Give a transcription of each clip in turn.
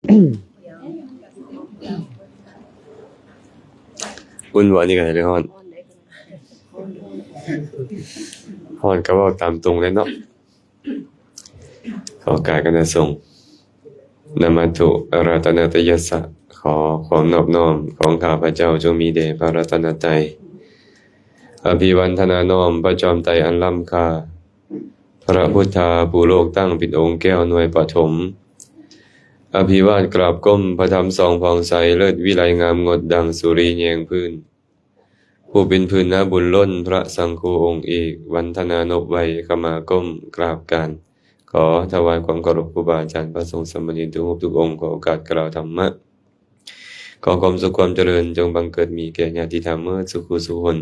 ອຸ່ນບໍ່? ອັນນີ້ກໍໄດ້ ຫຼືຮ້ອນ? ຮ້ອນກໍເວົ້າຕາມຕົງເລີຍເນາະ. ຂໍກາບຄະນະສົງ ນະມະທຸ ອະລັດຕະນະຕະຍັດສະ ຂໍຄວາມນອບນ້ອມຂອງຂ້າພະເຈົ້າຈົ່ງມີແດ່ພະລັດຕະນະໄຕ. ອະພິວັນທະນານ້ອມພະຈອມໄຕອັນລ້ຳຄ່າ, ພະພຸດທາຜູ້ໂລກຕັ້ງເປັນອົງແກ້ວໜ່ວຍປະຖົມ. ອະພິວາດກາບກົ້ມພະທຳສ່ອງຜ່ອງໃສ ເລີດວິໄລງາມງົດດັ່ງສຸລີແຍງພື້ນ. ຜູ້ເປັນພື້ນນາບຸນລົ້ນ ພະສັງຄູອົງເອກ ວັນທະນານົບໄຫວ້ ຂະມາກົ້ມກາບການ ຂໍຖວາຍຄວາມເຄົາລົບຄູບາອາຈານ ພະສົງສາມະເນນທຸກຮູບທຸກອົງ. ຂໍໂອກາດກ່າວທຳມະ ຂໍຄວາມສຸກຄວາມຈະເລີນ ຈົ່ງບັງເກີດມີແກ່ຍາດຕິທຳເໝິດສູ່ຄູ່ສູ່ຄົນ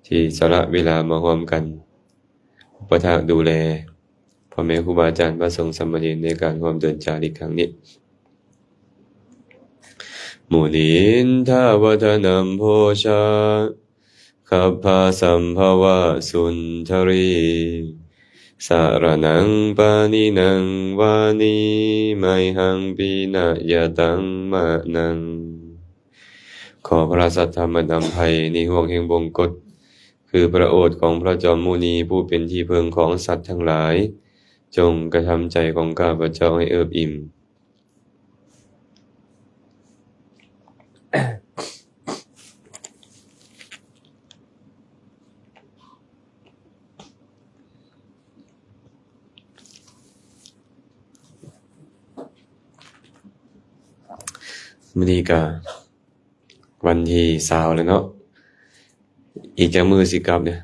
ທີ່ສະຫຼະເວລາມາຮ່ວມກັນ ອຸປະຖາກດູແລພໍ່ແມ່ຄູບາອາຈານ ພະສົງສາມະເນນ ໃນການຮ່ວມເດີນຈາລິກຄັ້ງນີ້. ມຸນິນທາວະທະນັມໂພຊາ ຄັບພາສັມພະວະສຸນທະຣີ ສະລະນັງປະນິນັງວານີ ໄມຫັງປິນະຍະຕັງມະນັງ. ຂໍພະລາຊະທຳມະນຳໄພໃນຫ່ວງແຫ່ງບົງກົດ ຄືພະໂອດຂອງພະຈອມມຸນີ ຜູ້ເປັນທີ່ເພິ່ງຂອງສັດທັງຫຼາຍ, ຈົ່ງກະທຳໃຈຂອງຂ້າພະເຈົ້າໃຫ້ເອິບອີ່ມ. ມື້ນີ້ກະ ວັນທີຊາວແລ້ວເນາະ, ອີກຈັກມື້ຊິກັບເນຍ?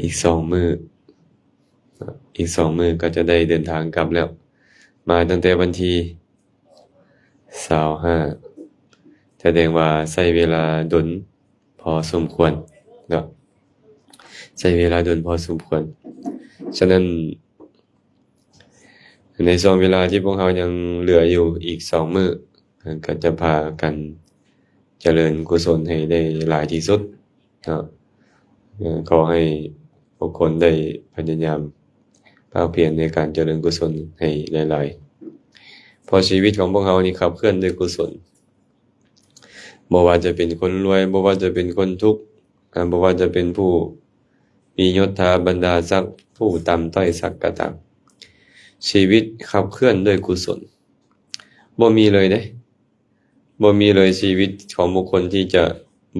ອີກສອງມື້, ອີກສອງມື້ກໍຈະໄດ້ເດີນທາງກັບແລ້ວ. ມາຕັ້ງແຕ່ວັນທີຊາວຫ້າ, ສະແດງວ່າໃຊ້ເວລາດົນພໍສົມຄວນເນາະ, ໃຊ້ເວລາດົນພໍສົມຄວນ. ສະນັ້ນ ໃນຊ່ວງເວລາທີ່ພວກເຮົາຍັງເຫຼືອຢູ່ອີກສອງມື້, ກໍຈະພາກັນຈະເລີນກຸສົນໃຫ້ໄດ້ຫຼາຍທີ່ສຸດເນາະ. ຂໍໃຫ້ທຸກຄົນໄດ້ພະຍາຍາມພາກພຽນໃນການຈະເລີນກຸສົນໃຫ້ຫຼາຍໆ, ເພາະຊີວິດຂອງພວກເຮົານີ້ຂັບເຄື່ອນດ້ວຍກຸສົນ. ບໍ່ວ່າຈະເປັນຄົນລວຍ, ບໍ່ວ່າຈະເປັນຄົນທຸກ, ອາ, ບໍ່ວ່າຈະເປັນຜູ້ມີຍົດຖາບັນດາສັກ, ຜູ້ຕ່ຳຕ້ອຍສັກກໍຕາມ, ຊີວິດຂັບເຄື່ອນດ້ວຍກຸສົນ. ບໍ່ມີເລີຍເດ້, ບໍ່ມີເລີຍ, ຊີວິດຂອງບຸກຄົນທີ່ຈະ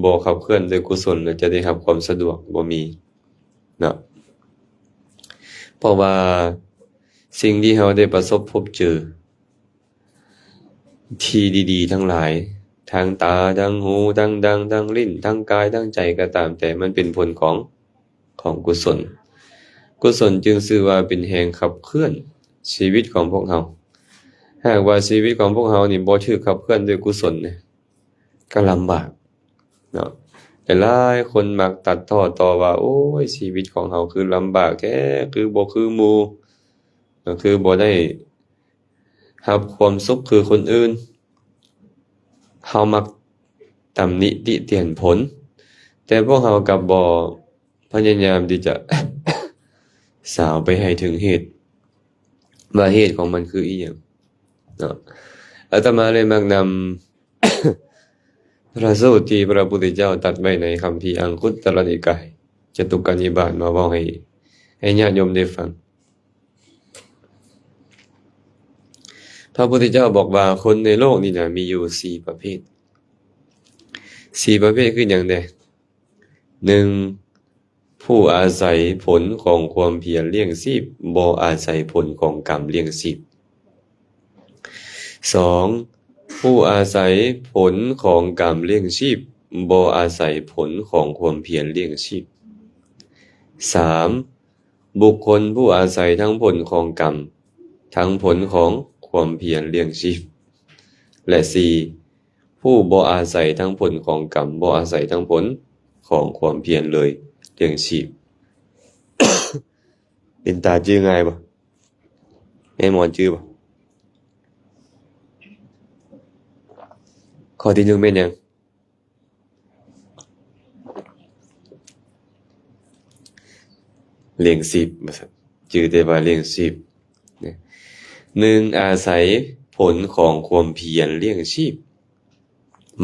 ບໍ່ຂັບເຄື່ອນດ້ວຍກຸສົນ ແລະ ຈະໄດ້ຮັບຄວາມສະດວກ, ບໍ່ມີເນາະ. ເພາະວ່າສິ່ງທີ່ເຮົາໄດ້ປະສົບພົບເຈີ ທີ່ດີໆທັງຫຼາຍ, ທັງຕາ, ທັງຫູ, ທັງດັງ, ທັງລີ້ນ, ທັງກາຍ, ທັງໃຈກໍຕາມແຕ່, ມັນເປັນຜົນຂອງ, ຂອງກຸສົນ. ກຸສົນຈຶ່ງຊື່ວ່າເປັນແຮງຂັບເຄື່ອນຊີວິດຂອງພວກເຮົາ. ຫາກວ່າຊີວິດຂອງພວກເຮົານີ້ບໍ່ຖືກຂັບເຄື່ອນດ້ວຍກຸສົນນະ, ກໍລຳບາກເນາະ. ຫຼາຍໆຄົນມັກຕັດພໍ້ຕໍ່ວ່າ, ໂອ້ຍ, ຊີວິດຂອງເຮົາຄືລຳບາກແທ້, ຄືບໍ່ຄືໝູ່, ຄືບໍ່ໄດ້ ຮັບຄວາມສຸກຄືຄົນອື່ນ. ເຮົາມັກຕຳໜິຕິຕຽນຜົນ, ແຕ່ພວກເຮົາກັບບໍ່ພະຍາຍາມທີ່ຈະສາວໄປໃຫ້ເຖິງເຫດ ວ່າເຫດຂອງມັນຄືອີ່ຫຍັງເນາະ. ອາດຕະມາເລີຍມັກນຳ ພະສູດທີ່ພະພຸດທະເຈົ້າຕັດໄວ້ໃນຄຳພີອັງຄຸດຕະລະນິກາຍ ຈະຕຸກກະນິບາດ ມາເວົ້າໃຫ້, ໃຫ້ຍາດໂຍມໄດ້ຟັງ. ພະພຸດທະເຈົ້າບອກວ່າ ຄົນໃນໂລກນີ້ນະ ມີຢູ່ສີ່ປະເພດ. ສີ່ປະເພດຄືຫຍັງແດ່? ໜຶ່ງ ຜູ້ອາໄສຜົນຂອງຄວາມພຽນລ້ຽງຊີບ, ບໍ່ອາໄສຜົນຂອງກຳລ້ຽງຊີບ. ສອງ ຜູ້ອາໄສຜົນຂອງກຳລ້ຽງຊີບ, ບໍ່ອາໄສຜົນຂອງຄວາມພຽນລ້ຽງຊີບ. ສາມ ບຸກຄົນຜູ້ອາໄສທັງຜົນຂອງກຳ, ທັງຜົນຂອງຄວາມພຽນລ້ຽງຊີບ. ແລະ ສີ່ ຜູ້ບໍ່ອາໄສທັງຜົນຂອງກຳ, ບໍ່ອາໄສທັງຜົນຂອງຄວາມພຽນເລີຍລ້ຽງຊີບ. ເປັນຕາຈື່ງ່າຍບໍ່? ແມ່ໝອນຈື່ບໍ່? ຂໍ້ທີໜຶ່ງແມ່ນຫຍັງ? ລ້ຽງຊີບ ວ່າຊັ້ນ, ຈື່ແຕ່ວ່າລ້ຽງຊີບ. ໜຶ່ງ ອາໄສ ຜົນຂອງຄວາມພຽນລ້ຽງຊີບ,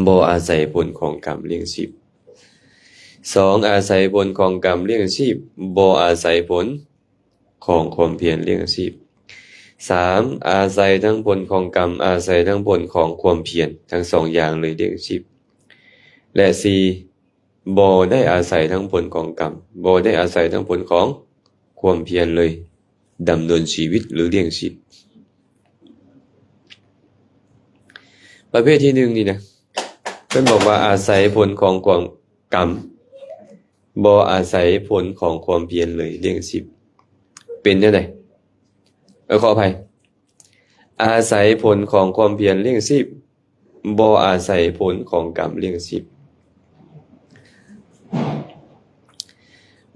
ບໍ່ອາໄສຜົນຂອງກຳລ້ຽງຊີບ. ສອງ, ອາໄສຜົນຂອງກຳລ້ຽງຊີບ, ບໍ່ອາໄສຜົນຂອງຄວາມພຽນລ້ຽງຊີບ. ສາມ, ອາໄສທັງຜົນຂອງກຳ, ອາໄສທັງຜົນຂອງຄວາມພຽນ, ທັງສອງຢ່າງເລີຍລ້ຽງຊີບ. ແລະ ສີ່, ບໍ່ໄດ້ອາໄສທັງຜົນຂອງກຳ, ບໍ່ໄດ້ອາໄສທັງຜົນຂອງຄວາມພຽນເລີຍ ດຳເນີນຊີວິດ ຫຼື ລ້ຽງຊີບ. ປະເພດທີໜຶ່ງນີ້ນະ ເພິ່ນບອກວ່າອາໄສຜົນຂອງຄວາມກຳ, ບໍ່ອາໄສຜົນຂອງຄວາມພຽນເລີຍລ້ຽງຊີບ. ເປັນແນວໃດ? ເອີ ຂໍອະໄພ, ອາໄສຜົນຂອງຄວາມພຽນລ້ຽງຊີບ, ບໍ່ອາໄສຜົນຂອງກຳລ້ຽງຊີບ.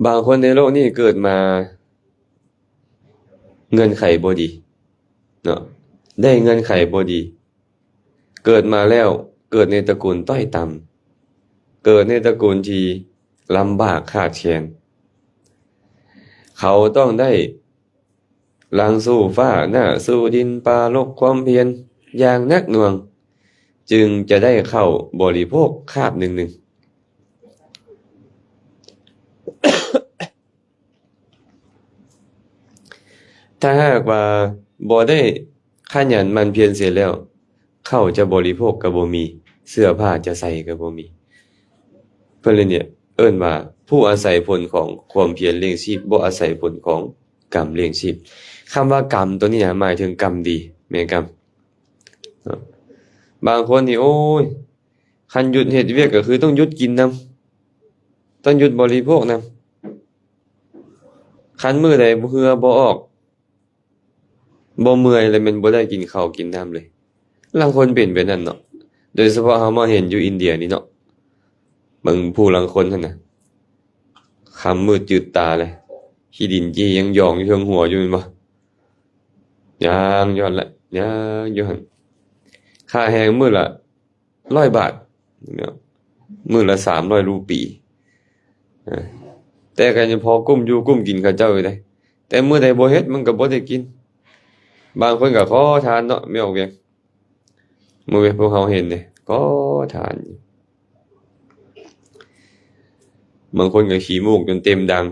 ບາງຄົນໃນໂລກນີ້ເກີດມາເງື່ອນໄຂບໍ່ດີເນາະ, ໄດ້ເງື່ອນໄຂບໍ່ດີ, ເກີດມາແລ້ວເກີດໃນຕະກູນຕ້ອຍຕ່ຳ, ເກີດໃນຕະກູນທີ່ລຳບາກຂາດແຄນ. ເຂົາຕ້ອງໄດ້ ຫຼັງສູ້ຟ້າໜ້າສູ້ດິນ ປາລົບຄວາມພຽນຢ່າງໜັກໜ່ວງ ຈຶ່ງຈະໄດ້ເຂົ້າບໍລິໂພກຄາບໜຶ່ງໆ. ຖ້າຫາກວ່າບໍ່ໄດ້ຂະຫຍັນໝັ່ນພຽນເສຍແລ້ວ ເຂົ້າຈະບໍລິໂພກກໍບໍ່ມີ, ເສື້ອຜ້າຈະໃສ່ກໍບໍ່ມີ. ເພິ່ນເລີຍເອີ້ນວ່າ ຜູ້ອາໄສຜົນຂອງຄວາມພຽນລ້ຽງຊີບ, ບໍ່ອາໄສຜົນຂອງກຳລ້ຽງຊີບ. ຄຳວ່າກຳໂຕນີ້ນະ ໝາຍເຖິງກຳດີ, ແມ່ນກຳ. ບາງຄົນນີ້ ໂອ້ຍ ຄັນຢຸດເຮັດວຽກກໍຄືຕ້ອງຢຸດກິນນຳ, ຕ້ອງຢຸດບໍລິໂພກນຳ. ຄັນມື້ໃດເຫື່ອບໍ່ອອກ ບໍ່ເມື່ອຍ ແລ້ວແມ່ນບໍ່ໄດ້ກິນເຂົ້າກິນນ້ຳເລີຍ. ລາງຄົນເປັນແບບນັ້ນເນາະ, ໂດຍສະເພາະເຮົາມາເຫັນຢູ່ອິນເດຍນີ້ເນາະ, ບາງຜູ້ລາງຄົນຫັ້ນນະ ຄ່ຳມືດຈືດຕາເລີຍ, ຂີ້ດິນຈີ່ຍັງຢອງຢູ່ເທິງຫົວຢູ່ແມ່ນບໍ່? ຍ່າງຢູ່ຫັ້ນແຫຼະ, ຍ່າງຢູ່ຫັ້ນ. ຄ່າແຮງມື້ລະ ຮ້ອຍບາດເນາະ, ມື້ລະສາມຮ້ອຍຣູປີ. ເອີ ແຕ່ກໍຍັງພໍກຸ້ມຢູ່ກຸ້ມກິນເຂົາເຈົ້າຢູ່ເດ້, ແຕ່ມື້ໃດບໍ່ເຮັດມັນກໍບໍ່ໄດ້ກິນ. ບາງຄົນກໍຂໍທານເນາະ, ແມ່ອອກວຽງ ມື້ວຽງພວກເຮົາເຫັນເດ້, ຂໍທານ. ບາງຄົນກໍຂີ້ມູກຈົນເຕັມດັງ,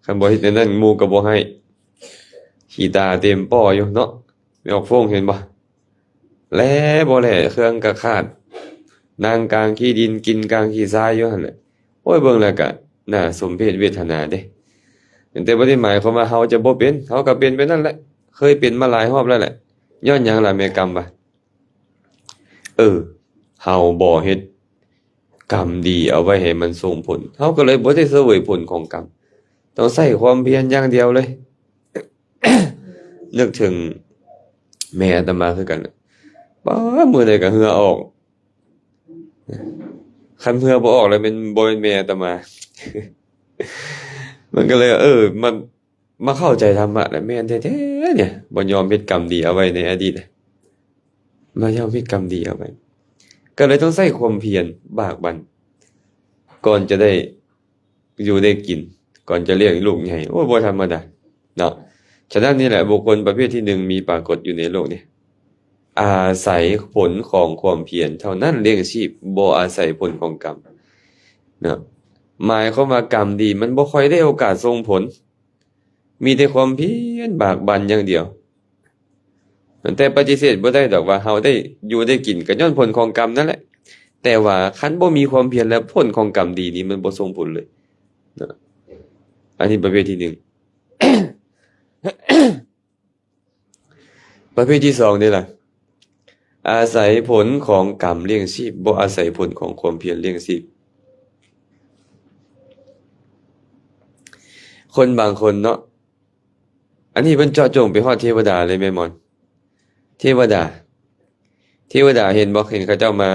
ຄັນບໍ່ເຮັດແນວນັ້ນໝູ່ກໍບໍ່ໃຫ້, ຂີ້ຕາເຕັມປໍ້ຢູ່ເນາະ, ແມ່ອອກຟົງເຫັນບໍ່? ແຫຼບໍ່ແຫຼ ເຄື່ອງກະຂາດ, ນັ່ງກາງຂີ້ດິນ ກິນກາງຂີ້ຊາຍຢູ່ຫັ້ນແຫຼະ. ໂອ້ຍ ເບິ່ງແລ້ວກະໜ້າສົມເພດເວທະນາເດ້. ແຕ່ບໍ່ໄດ້ໝາຍຄວາມວ່າເຮົາຈະບໍ່ເປັນ, ເຮົາກະເປັນໄປນັ້ນແຫຼະ, ເຄີຍເປັນມາຫຼາຍຮອບແລ້ວແຫຼະ. ຍ້ອນຫຍັງລະແມ່ກຳວະ? ເອີ ເຮົາບໍ່ເຮັດກຳດີເອົາໄວ້ໃຫ້ມັນສົ່ງຜົນ, ເຮົາກໍເລີຍບໍ່ໄດ້ສະເຫວີຍຜົນຂອງກຳ, ຕ້ອງໃຊ້ຄວາມພຽນຢ່າງດຽວເລີຍ. ນຶກເຖິງແມ່ອາດຕະມາຄືກັນ, ປ້າ ມື້ໃດກໍເຫື່ອອອກ, ຄັນເຫື່ອບໍ່ອອກແລ້ວແມ່ນ ບໍ່ແມ່ນແມ່ອາດຕະມາ. ມັນກໍເລີຍ ເອີ ມັນ ມາເຂົ້າໃຈທຳມະແລ້ວ ແມ່ນແທ້ໆ ເດ ບໍ່ຍອມເຮັດກຳດີເອົາໄວ້ໃນອະດີດ, ບໍ່ຍອມເຮັດກຳດີເອົາໄວ້, ກໍເລີຍຕ້ອງໃຊ້ຄວາມພຽນບາກບັ່ນ ກ່ອນຈະໄດ້ຢູ່ໄດ້ກິນ, ກ່ອນຈະລ້ຽງລູກໃຫຍ່. ໂອ້ຍ ບໍ່ທຳມະດາເນາະ. ສະນັ້ນນີ້ແຫຼະ ບຸກຄົນປະເພດທີໜຶ່ງ ມີປາກົດຢູ່ໃນໂລກນີ້, ອາໄສຜົນຂອງຄວາມພຽນເທົ່ານັ້ນລ້ຽງຊີບ, ບໍ່ອາໄສຜົນຂອງກຳເນາະ. ໝາຍຄວາມວ່າກຳດີມັນບໍ່ຄ່ອຍໄດ້ໂອກາດສົ່ງຜົນ, ມີແຕ່ຄວາມພຽນບາກບັ່ນຢ່າງດຽວ. ແຕ່ປະຕິເສດບໍ່ໄດ້ດອກວ່າເຮົາໄດ້ຢູ່ໄດ້ກິນກໍຍ້ອນຜົນຂອງກຳນັ້ນແຫຼະ, ແຕ່ວ່າຄັນບໍ່ມີຄວາມພຽນແລ້ວ ຜົນຂອງກຳດີນີ້ມັນບໍ່ສົ່ງຜົນເລີຍເນາະ. ອັນນີ້ປະເພດທີໜຶ່ງ. ປະເພດທີສອງເດລະ? ອາໄສຜົນຂອງກຳລ້ຽງຊີບ, ບໍ່ອາໄສຜົນຂອງຄວາມພຽນລ້ຽງຊີບ. ຄົນບາງຄົນເນາະ, ອັນນີ້ເພິ່ນເຈາະຈົງໄປຮອດເທວະດາເລີຍແມ່ນບໍ່? ເທວະດາ, ເທວະດາເຫັນບໍ່? ເຫັນເຂົາເຈົ້າມາ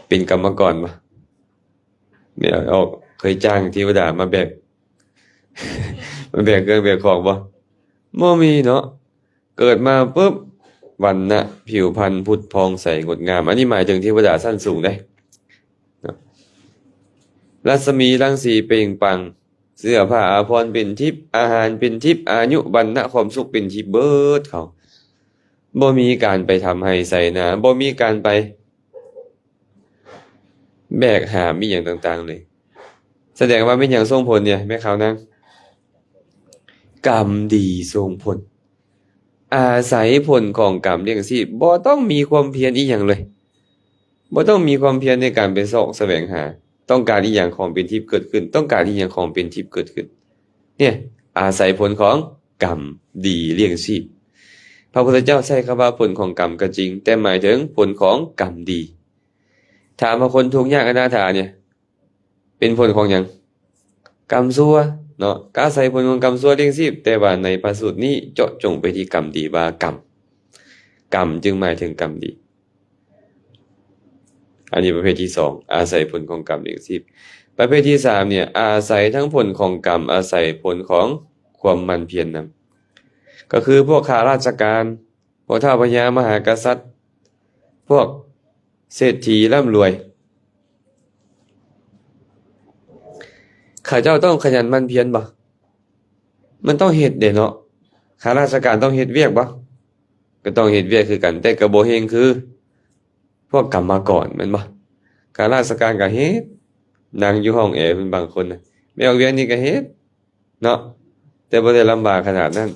ເປັນກຳມະກອນບໍ່? ແມ່ນອອກ ເຄີຍຈ້າງເທວະດາມາແບກ ມາແບກເຄື່ອງແບກຂອງບໍ່? ບໍ່ມີເນາະ. ເກີດມາປຶບ ວັນນະຜິວພັນຜຸດຜ່ອງໃສງົດງາມ, ອັນນີ້ໝາຍເຖິງເທວະດາຊັ້ນສູງເດ້ເນາະ. ລັດສະໝີລັງສີເປັ່ງປັງ, ເສື້ອຜ້າອາພອນເປັນທິບ, ອາຫານເປັນທິບ, ອາຍຸວັນນະຄວາມສຸກເປັນທິບເບີດເຂົາ. ບໍ່ມີການໄປທຳໄຮ່ໄຖນາ, ບໍ່ມີການໄປແບກຫາມອີ່ຫຍັງຕ່າງໆເລີຍ. ສະແດງວ່າແມ່ນຫຍັງສົ່ງຜົນເດ ແມ່ຂາວນາງ? ກຳດີສົ່ງຜົນ. ອາໄສຜົນຂອງກຳລ້ຽງຊີບ, ບໍ່ຕ້ອງມີຄວາມພຽນອີ່ຫຍັງເລີຍ. ບໍ່ຕ້ອງມີຄວາມພຽນໃນການໄປຊອກສະແຫວງຫາ. ຕ້ອງການອີ່ຫຍັງຂອງເປັນທິບເກີດຂຶ້ນ, ຕ້ອງການອີ່ຫຍັງຂອງເປັນທິບເກີດຂຶ້ນ. ເນຍ, ອາໄສຜົນຂອງກຳດີລ້ຽງຊີບ. ພະພຸດທະເຈົ້າໃຊ້ຄຳວ່າຜົນຂອງກຳກໍຈິງ, ແຕ່ໝາຍເຖິງຜົນຂອງກຳດີ. ຖາມວ່າຄົນທຸກຍາກອະນາຖາເນຍ ເປັນຜົນຂອງຫຍັງ? ກຳຊົ່ວເນາະ, ກະອາໄສຜົນຂອງກຳຊົ່ວລ້ຽງຊີບ, ແຕ່ວ່າໃນພະສູດນີ້ເຈາະຈົງໄປທີ່ກຳດີວ່າກຳ, ກຳຈຶ່ງໝາຍເຖິງກຳດີ. ອັນນີ້ປະເພດທີສອງ ອາໄສຜົນຂອງກຳລ້ຽງຊີບ. ປະເພດທີສາມເນຍ ອາໄສທັງຜົນຂອງກຳ ອາໄສຜົນຂອງຄວາມໝັ່ນພຽນນຳ, ກໍຄືພວກຂ້າລາຊະການ ພວກທ້າວພະຍາມະຫາກະສັດ ພວກເສດຖີລ່ຳລວຍ ເຂົາເຈົ້າຕ້ອງຂະຫຍັນໝັ່ນພຽນບໍ່? ມັນຕ້ອງເຮັດເດ້ເນາະ. ຂ້າລາຊະການຕ້ອງເຮັດວຽກບໍ່? ກໍຕ້ອງເຮັດວຽກຄືກັນ, ແຕ່ກໍບໍ່ເຮງຄືພວກກຳມະກອນ ແມ່ນບໍ່? ຂ້າລາຊະການກໍເຮັດ, ນັ່ງຢູ່ຫ້ອງແອເພິ່ນບາງຄົນນະ, ແມ່ອອກວຽກນີ້ກໍເຮັດເນາະ, ແຕ່ບໍ່ໄດ້ລຳບາກຂະໜາດນັ້ນ.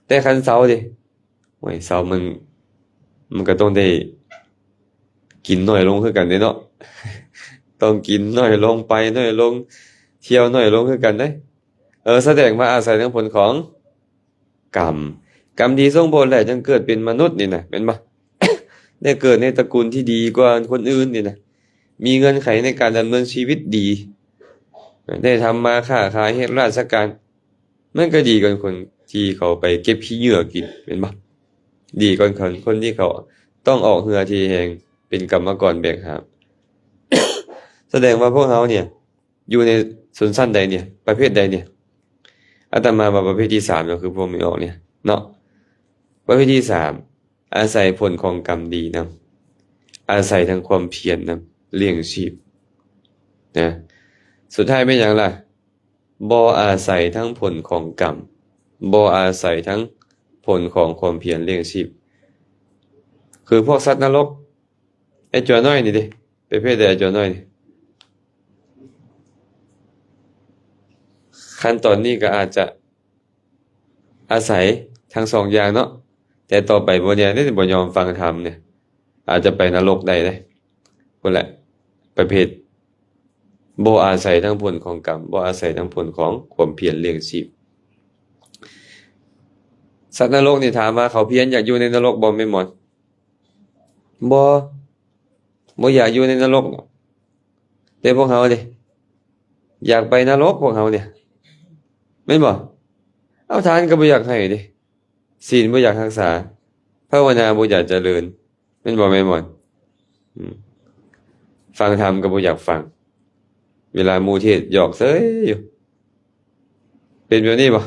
ແຕ່ຄັນເຊົາເດ? ໂອ້ຍ ເຊົາມັນ, ມັນກໍຕ້ອງໄດ້ກິນໜ້ອຍລົງຄືກັນເດ້ເນາະ, ຕ້ອງກິນໜ້ອຍລົງ, ໄປໜ້ອຍລົງ, ທ່ຽວໜ້ອຍລົງຄືກັນເດ້. ເອີ ສະແດງວ່າອາໄສທັງຜົນຂອງກຳ, ກຳດີສົ່ງຜົນແຫຼະ ຈຶ່ງເກີດເປັນມະນຸດນີ້ນະ ແມ່ນບໍ່? ໄດ້ເກີດໃນຕະກຸນທີ່ດີກວ່າຄົນອື່ນນີ້ນະ, ມີເງື່ອນໄຂໃນການດຳເນີນຊີວິດດີ, ໄດ້ທຳມາຄ້າຂາຍ ເຮັດລາຊະການ, ມັນກໍດີກວ່າຄົນທີ່ເຂົາໄປເກັບຂີ້ເຫຍື້ອກິນ ແມ່ນບໍ່? ດີກວ່າຄົນ ຄົນທີ່ເຂົາຕ້ອງອອກເຫື່ອທີ່ແຮງ ເປັນກຳມະກອນແບກຫາມ. ສະແດງວ່າພວກເຮົາເນຍ ຢູ່ໃນຊົນຊັ້ນໃດເນຍ? ປະເພດໃດເນຍ? ອາດຕະມາວ່າປະເພດທີສາມເນາະ, ຄືພວກແມ່ອອກເນຍເນາະ. ປະເພດທີສາມ ອາໄສຜົນຂອງກຳດີນຳ, ອາໄສທັງຄວາມພຽນນຳ ລ້ຽງຊີບນະ. ສຸດທ້າຍແມ່ນຫຍັງລະ? ບໍ່ອາໄສທັງຜົນຂອງກຳ, ບໍ່ອາໄສທັງຜົນຂອງຄວາມພຽນລ້ຽງຊີບ. ຄືພວກສັດນະລົກ, ໄອ້ຈົວນ້ອຍນີ້ເດ, ປະເພດໃດ ໄອ້ຈົວນ້ອຍນີ້? ຂັ້ນຕອນນີ້ກໍອາດຈະ ອາໄສທັງສອງຢ່າງເນາະ, ແຕ່ຕໍ່ໄປບໍ່ແນ່ເດ້, ບໍ່ຍອມຟັງທຳເນຍ ອາດຈະໄປນະລົກໄດ້ເດ້. ພຸ້ນແຫຼະ ປະເພດບໍ່ອາໄສທັງຜົນຂອງກຳ, ບໍ່ອາໄສທັງຜົນຂອງຄວາມພຽນລ້ຽງຊີບ. ສັດນະລົກນີ້ ຖາມວ່າເຂົາພຽນຢາກຢູ່ໃນນະລົກບໍ່ ແມ່ໝອນ? ບໍ່, ບໍ່ຢາກຢູ່ໃນນະລົກ. ແຕ່ພວກເຮົາເດ ຢາກໄປນະລົກ ພວກເຮົາເນຍ ແມ່ນບໍ່? ເອົາ ທານກໍບໍ່ຢາກໃຫ້ເດ, ສິນບໍ່ຢາກຮັກສາ, ພາວະນາບໍ່ຢາກຈະເລີນ ແມ່ນບໍ່ ແມ່ໝອນ? ອືມ ຟັງທຳກໍບໍ່ຢາກຟັງ, ເວລາໝູ່ເທດຫຍອກເຊີຍຢູ່. ເປັນແບບນີ້ບໍ່?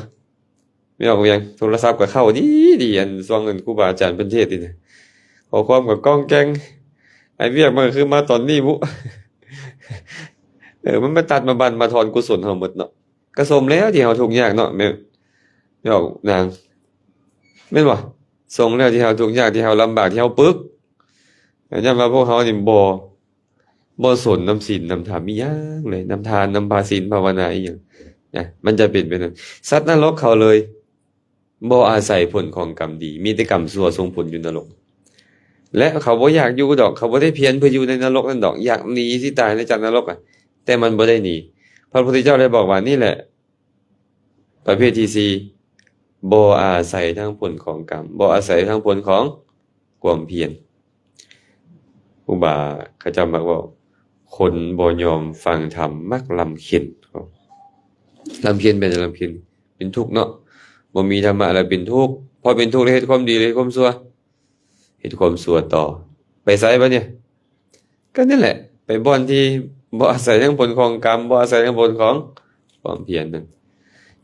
ແມ່ອອກວຽງ ໂທລະສັບກໍເຂົ້າດີໆ ອັນຊ່ວງອັນຄູບາອາຈານເພິ່ນເທດນີ້ນະ, ຂໍ້ຄວາມກໍກ້ອງແກ້ງ, ໄອ້ວຽກມັນກໍຄືມາຕອນນີ້ບຸ. ເອີ ມັນມາຕັດມາບັ້ນມາທອນກຸສົນເຮົາໝົດເນາະ. ກໍສົມແລ້ວທີ່ເຮົາທຸກຍາກເນາະ ແມ່ ແມ່ອອກນາງ ແມ່ນບໍ່? ສົມແລ້ວທີ່ເຮົາທຸກຍາກ ທີ່ເຮົາລຳບາກ ທີ່ເຮົາປຶກ. ແຕ່ຍ້ອນວ່າພວກເຮົານີ້ບໍ່ ບໍ່ສົນນຳສິນນຳທຳອີ່ຫຍັງເລີຍ, ນຳທານ ນຳພາສິນພາວະນາອີ່ຫຍັງນະ, ມັນຈະເປັນແບບນັ້ນ. ສັດນະລົກເຂົາເລີຍບໍ່ອາໄສຜົນຂອງກຳດີ, ມີແຕ່ກຳຊົ່ວສົ່ງຜົນຢູ່ນະລົກ. ແລະ ເຂົາບໍ່ຢາກຢູ່ດອກ, ເຂົາບໍ່ໄດ້ພຽນເພື່ອຢູ່ໃນນະລົກນັ້ນດອກ, ຢາກໜີຊິຕາຍເລີຍຈາກນະລົກອະ, ແຕ່ມັນບໍ່ໄດ້ໜີ. ພະພຸດທະເຈົ້າໄດ້ບອກວ່າ ນີ້ແຫຼະ ປະເພດທີສີ່ ບໍ່ອາໄສທັງຜົນຂອງກຳ, ບໍ່ອາໄສທັງຜົນຂອງຄວາມພຽນ. ຄູບາເຂົາເຈົ້າມັກເວົ້າ ຄົນບໍ່ຍອມຟັງທຳມັກລຳເຄັນ. ລຳເຄັນເປັນຫຍັງ? ລຳເຄັນເປັນທຸກເນາະ, ບໍ່ມີທຳມະແລ້ວເປັນທຸກ, ພໍເປັນທຸກແລ້ວເຮັດຄວາມດີ ຫຼື ເຮັດຄວາມຊົ່ວ? ເຮັດຄວາມຊົ່ວຕໍ່. ໄປໃສບາດນີ້? ກໍນັ້ນແຫຼະ ໄປບ່ອນທີ່ບໍ່ອາໄສທັງຜົນຂອງກຳ, ບໍ່ອາໄສທັງຜົນຂອງຄວາມພຽນນັ້ນ.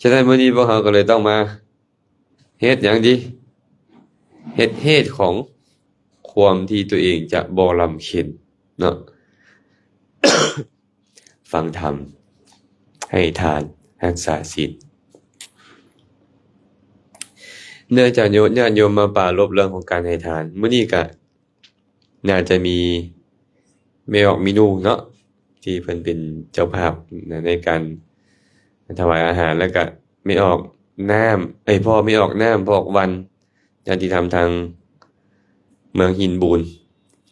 ສະນັ້ນ ມື້ນີ້ພວກເຮົາກໍເລີຍຕ້ອງມາເຮັດຫຍັງດີ? ເຮັດເຫດຂອງຄວາມທີ່ຕົວເອງຈະບໍ່ລຳເຄັນເນາະ. ຟັງທຳ, ໃຫ້ທານ, ຮັກສາສິນ. ເນື່ອງຈາກໂຍມ ຍາດໂຍມມາປາລົບເລື່ອງຂອງການໃຫ້ທານ, ມື້ນີ້ກະໜ້າຈະມີແມ່ອອກມີນູເນາະ ທີ່ເພິ່ນເປັນເຈົ້າພາບໃນການຖວາຍອາຫານ, ແລ້ວກະແມ່ອອກນ້ຳ ເອີຍ ພໍ່ແມ່ອອກນ້ຳ ພໍ່ອອກວັນ ຍາດຕິທຳທາງເມືອງຫີນບູນ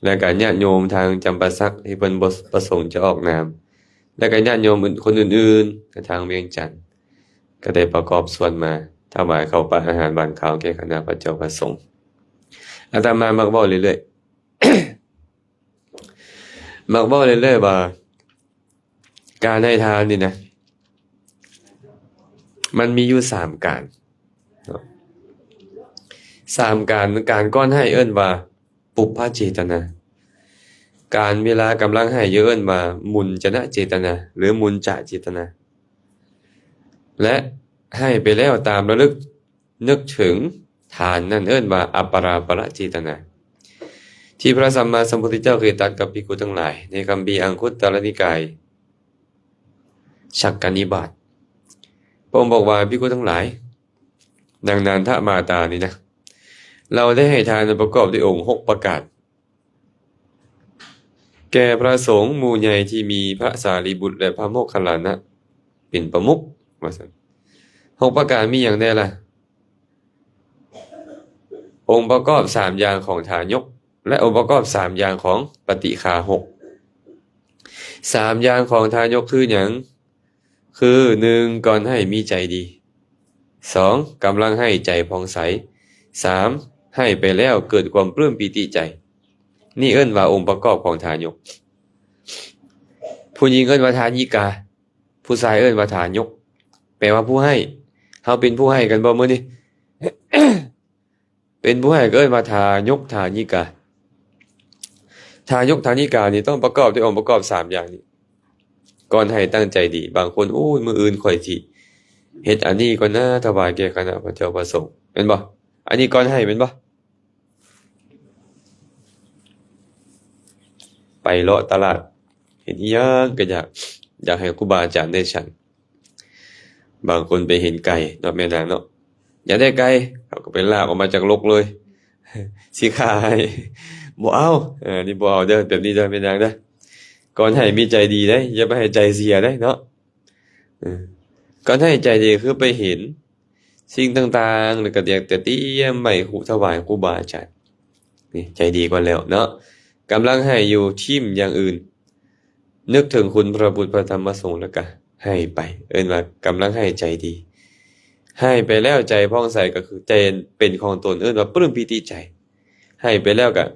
ແລ້ວກະຍາດໂຍມທາງຈຳປາສັກທີ່ເພິ່ນບໍ່ປະສົງຈະອອກນາມ ແລ້ວກະຍາດໂຍມອື່ນ ຄົນອື່ນໆ ທາງວຽງຈັນ ກໍໄດ້ປະກອບສ່ວນມາຖວາຍເຂົ້າປາອາຫານຫວານຄາວແກ່ຄະນະພະເຈົ້າພະສົງ. ອາດຕະມາມັກເວົ້າເລື້ອຍໆ ມັກເວົ້າເລື້ອຍໆວ່າ ການໃຫ້ທານນີ້ນະ ມັນມີຢູ່ສາມການເນາະ ສາມການ. ການກ່ອນໃຫ້ເອີ້ນວ່າ ປຸບພະເຈຕະນາ, ການເວລາກຳລັງໃຫ້ຢູ່ເອີ້ນວ່າ ມຸນຈະນະເຈຕະນາ ຫຼື ມຸນຈະເຈຕະນາ ແລະ ໃຫ້ໄປແລ້ວຕາມລະລຶກ ນຶກເຖິງທານນັ້ນເອີ້ນວ່າ ອະປະຣາປະເຈຕະນາ ທີ່ພະສຳມາສຳພຸດທະເຈົ້າເຄີຍຕັດກັບພິກຂຸທັງຫຼາຍ ໃນຄຳພີອັງຄຸດຕະລະນິກາຍ ສັກກະນິບາດ. ພະອົງບອກວ່າ ພິກຂຸທັງຫຼາຍ, ນາງນານທະມາຕານີ້ນະ ລາວໄດ້ໃຫ້ທານອັນປະກອບດ້ວຍອົງຫົກປະການ ແກ່ພະສົງໝູ່ໃຫຍ່ທີ່ມີພະສາລີບຸດ ແລະ ພະໂມກຄັນລານະເປັນປະມຸກ ວ່າຊັ້ນ. ຫົກປະການມີຫຍັງແດ່ລະ? ອົງປະກອບສາມຢ່າງຂອງທາຍົກ ແລະ ອົງປະກອບສາມຢ່າງຂອງປະຕິຄາຫົກ. ສາມຢ່າງຂອງທາຍົກຄືຫຍັງ? ຄື ໜຶ່ງ ກ່ອນໃຫ້ມີໃຈດີ, ສອງ ກຳລັງໃຫ້ໃຈຜ່ອງໃສ, ສາມ ໃຫ້ໄປແລ້ວເກີດຄວາມປຶ້ມປີຕິໃຈ. ນີ້ເອີ້ນວ່າອົງປະກອບຂອງທາຍົກ. ຜູ້ຍິງເອີ້ນວ່າທາຍິກາ, ຜູ້ຊາຍເອີ້ນວ່າທາຍົກ ແປວ່າຜູ້ໃຫ້. ເຮົາເປັນຜູ້ໃຫ້ກັນບໍ່ມື້ນີ້? ເປັນຜູ້ໃຫ້ກໍເອີ້ນວ່າທາຍົກທາຍິກາ. ທາຍົກທາຍິການີ້ຕ້ອງປະກອບດ້ວຍອົງປະກອບສາມຢ່າງນີ້. ກ່ອນໃຫ້ຕັ້ງໃຈດີ. ບາງຄົນ ໂອ້ຍ ມື້ອື່ນຂ້ອຍຊິເຮັດອັນນີ້ກ່ອນນາ ຖວາຍແກ່ຄະນະພະເຈົ້າພະສົງ ແມ່ນບໍ່? ອັນນີ້ກ່ອນໃຫ້ແມ່ນບໍ່? ໄປເລາະຕະຫຼາດ ເຫັນອີ່ຫຍັງກໍຢາກ ຢາກໃຫ້ຄູບາອາຈານໄດ້ສັນ. ບາງຄົນໄປເຫັນໄກ່ເນາະ ແມ່ນາງເນາະ, ຢາກໄດ້ໄກ່ ເຮົາກໍໄປລາກອອກມາຈາກລົກເລີຍ ຊິຂາຍ ບໍ່ເອົາ. ເອີ ນີ້ບໍ່ເອົາເດີ ແບບນີ້ເດີ ແມ່ນາງເດີ. ກ່ອນໃຫ້ມີໃຈດີເດ້ ຢ່າໄປໃຫ້ໃຈເສຍເດ້ເນາະ. ເອີ ກ່ອນໃຫ້ໃຈດີຄືໄປເຫັນສິ່ງຕ່າງໆ ແລ້ວກໍຢາກຈະຕຽມໄວ້ ຖວາຍຄູບາອາຈານ. ນີ້ໃຈດີກ່ອນແລ້ວເນາະ. ກຳລັງໃຫ້ຢູ່ ຖິ້ມຢ່າງອື່ນ ນຶກເຖິງຄຸນພະພຸດ ພະທຳ ພະສົງ ແລ້ວກະໃຫ້ໄປ ເອີ້ນວ່າກຳລັງໃຫ້ໃຈດີ. ໃຫ້ໄປແລ້ວໃຈຜ່ອງໃສ ກໍຄືໃຈເປັນຂອງຕົນ ເອີ້ນວ່າປຶ້ມປີຕິໃຈ. ໃຫ້ໄປແລ້ວກະ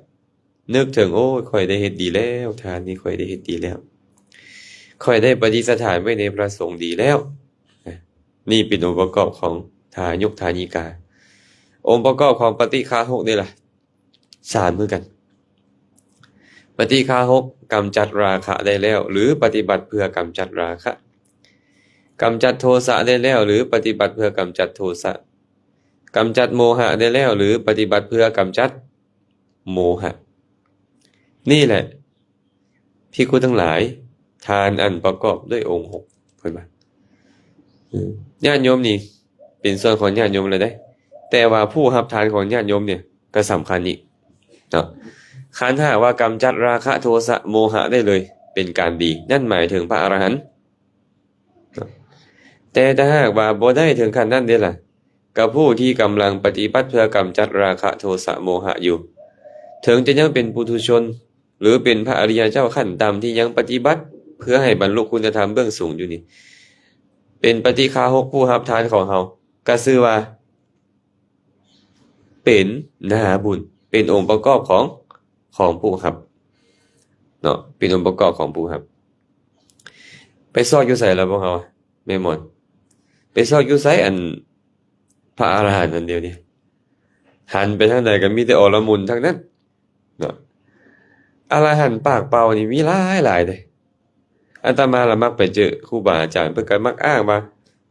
ນຶກເຖິງ ໂອ້ຍ ຂ້ອຍໄດ້ເຮັດດີແລ້ວ, ທານນີ້ຂ້ອຍໄດ້ເຮັດດີແລ້ວ, ຂ້ອຍໄດ້ປະດິດສະຖານໄວ້ໃນພະສົງດີແລ້ວ. ນີ້ເປັນອົງປະກອບຂອງທາຍຸກທາຍິກາ. ອົງປະກອບຂອງປະຕິຄາຫົກນີ້ລະ ສາມຄືກັນ. ປະຕິຄາຫົກ ກຳຈັດລາຄະໄດ້ແລ້ວ ຫຼື ປະຕິບັດເພື່ອກຳຈັດລາຄະ, ກຳຈັດໂທສະໄດ້ແລ້ວ ຫຼື ປະຕິບັດເພື່ອກຳຈັດໂທສະ, ກຳຈັດໂມຫະໄດ້ແລ້ວ ຫຼື ປະຕິບັດເພື່ອກຳຈັດໂມຫະ. ນີ້ແຫຼະ ພິກຂຸທັງຫຼາຍ, ທານອັນປະກອບດ້ວຍອົງຫົກ ເພິ່ນວ່າ. ອືມ ຍາດໂຍມນີ້ເປັນສ່ວນຂອງຍາດໂຍມແລ້ວເດ້, ແຕ່ວ່າຜູ້ຮັບທານຂອງຍາດໂຍມນີ້ກໍສຳຄັນອີກເນາະ. ຄັນຫາກວ່າກຳຈັດລາຄະ ໂທສະ ໂມຫະໄດ້ເລີຍ ເປັນການດີ, ນັ້ນໝາຍເຖິງພະອະລະຫັນ. ແຕ່ຖ້າຫາກວ່າບໍ່ໄດ້ເຖິງຂັ້ນນັ້ນເດລະ, ກໍຜູ້ທີ່ກຳລັງປະຕິບັດເພື່ອກຳຈັດລາຄະ ໂທສະ ໂມຫະຢູ່, ເຖິງຈະຍັງເປັນປຸຖຸຊົນ ຫຼື ເປັນພະອະລິຍະເຈົ້າຂັ້ນຕ່ຳທີ່ຍັງປະຕິບັດເພື່ອໃຫ້ບັນລຸຄຸນນະທຳເບື້ອງສູງຢູ່ນີ້, ເປັນປະຕິຄາຫົກຜູ້ຮັບທານຂອງເຮົາ, ກໍຊື່ວ່າເປັນນາບຸນ, ເປັນອົງປະກອບຂອງ ຂອງຜູ້ຮັບເນາະ, ເປັນອົງປະກອບຂອງຜູ້ຮັບ. ໄປຊອກຢູ່ໃສລະພວກເຮົາ ແມ່ໝອນ? ໄປຊອກຢູ່ໃສ ອັນ ພະອະລະຫັນອັນດຽວນີ້? ຫັນໄປທາງໃດກໍມີແຕ່ອໍລະມຸນທັງນັ້ນເນາະ. ອະລະຫັນປາກເປົ່ານີ້ມີຫຼາຍໆເດ້. ອາດຕະມາລະມັກໄປເຈີຄູບາອາຈານ ເພິ່ນກໍມັກອ້າງວ່າ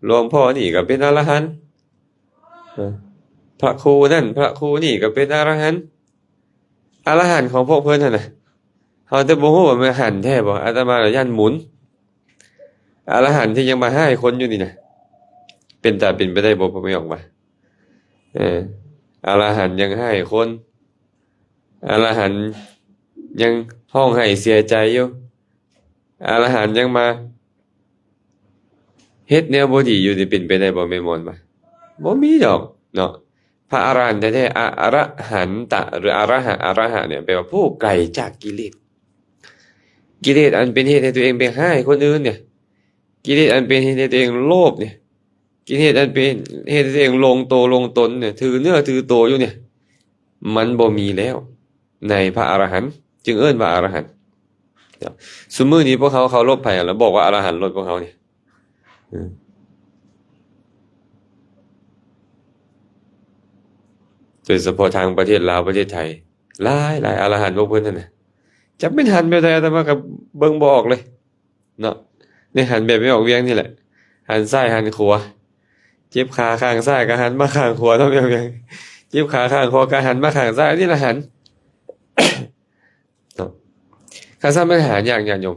ຫຼວງພໍ່ນີ້ກໍເປັນອະລະຫັນ, ເອີ ພະຄູນັ້ນພະຄູນີ້ກໍເປັນອະລະຫັນ. ອະລະຫັນຂອງພວກເພິ່ນຫັ້ນນະ ເຮົາແຕ່ບໍ່ຮູ້ວ່າແມ່ນອະລະຫັນແທ້ບໍ່? ອາດຕະມາລະຢ້ານໝຸນ. ອະລະຫັນທີ່ຍັງມາຮ້າຍຄົນຢູ່ນີ້ນະ ເປັນຕາເປັນໄປໄດ້ບໍ່ ພໍ່ແມ່ອອກວ່າ? ເອີ ອະລະຫັນຍັງຮ້າຍຄົນ, ອະລະຫັນຍັງຮ້ອງໄຫ້ເສຍໃຈຢູ່, ອະລະຫັນຍັງມາເຮັດແນວບໍ່ດີຢູ່ນີ້ ເປັນໄປໄດ້ບໍ່ແມ່ໝອນວ່າ? ບໍ່ມີດອກເນາະ. ພະອະລະຫັນແທ້ໆ ອະລະຫັນຕະ ຫຼື ອະລະຫະ ອະລະຫະເນຍ ແປວ່າຜູ້ໄກຈາກກິເລດ. ກິເລດອັນເປັນເຫດໃຫ້ຕົວເອງໄປຮ້າຍຄົນອື່ນເນຍ, ກິເລດອັນເປັນເຫດໃຫ້ຕົວເອງໂລບເນຍ, ກິເລດອັນເປັນເຫດໃຫ້ຕົວເອງຫຼົງໂຕຫຼົງຕົນເນຍ, ຖືເນື້ອຖືໂຕຢູ່ເນຍ, ມັນບໍ່ມີແລ້ວໃນພະອະລະຫັນ, ຈຶ່ງເອີ້ນວ່າອະລະຫັນ. ເນາະ ຊຸມື້ນີ້ພວກເຮົາເຄົາລົບໃຜ ແລ້ວບອກວ່າອະລະຫັນໂລດພວກເຮົານີ້? ອືມ ໂດຍສະເພາະທາງປະເທດລາວ ປະເທດໄທ ຫຼາຍໆ ອະລະຫັນພວກເພິ່ນຫັ້ນນະ ຈັກແມ່ນຫັນແບບໃດ ອາດຕະມາກໍເບິ່ງບໍ່ອອກເລີຍເນາະ. ນີ້ຫັນແບບແມ່ອອກວຽງນີ້ແຫຼະ, ຫັນຊ້າຍຫັນຂວາ, ເຈັບຂາຂ້າງຊ້າຍກໍຫັນມາຂ້າງຂວາເນາະ ແມ່ອອກວຽງ, ເຈັບຂາຂ້າງຂວາກໍຫັນມາຂ້າງຊ້າຍ, ນີ້ລະຫັນເນາະ. ຄັນຊັ້ນມັນຫາຍາກ ຍາດໂຍມ.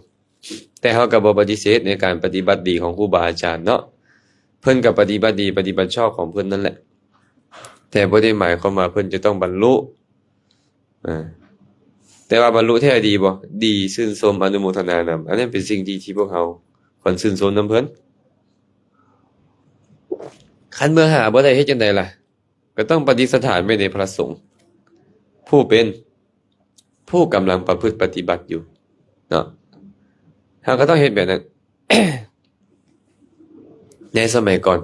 ແຕ່ເຮົາກໍບໍ່ປະຕິເສດໃນການປະຕິບັດດີຂອງຄູບາອາຈານເນາະ, ເພິ່ນກໍປະຕິບັດດີ ປະຕິບັດຊອບຂອງເພິ່ນນັ້ນແຫຼະ, ແຕ່ບໍ່ໄດ້ໝາຍຄວາມວ່າເພິ່ນຈະຕ້ອງບັນລຸ. ອາ ແຕ່ວ່າບັນລຸແທ້ດີບໍ່? ດີ, ຊື່ນຊົມ, ອະນຸໂມທະນານຳ. ອັນນັ້ນເປັນສິ່ງທີ່ ທີ່ພວກເຮົາຄວນຊື່ນຊົມນຳເພິ່ນ. ຄັນເມື່ອຫາບໍ່ໄດ້ ເຮັດຈັ່ງໃດລະ? ກໍຕ້ອງປະດິດສະຖານໄວ້ໃນພະສົງ ຜູ້ເປັນ ຜູ້ກຳລັງປະພຶດປະຕິບັດຢູ່ເນາະ, ເຮົາກໍຕ້ອງເຮັດແບບນັ້ນ. ໃນສະໄໝກ່ອນ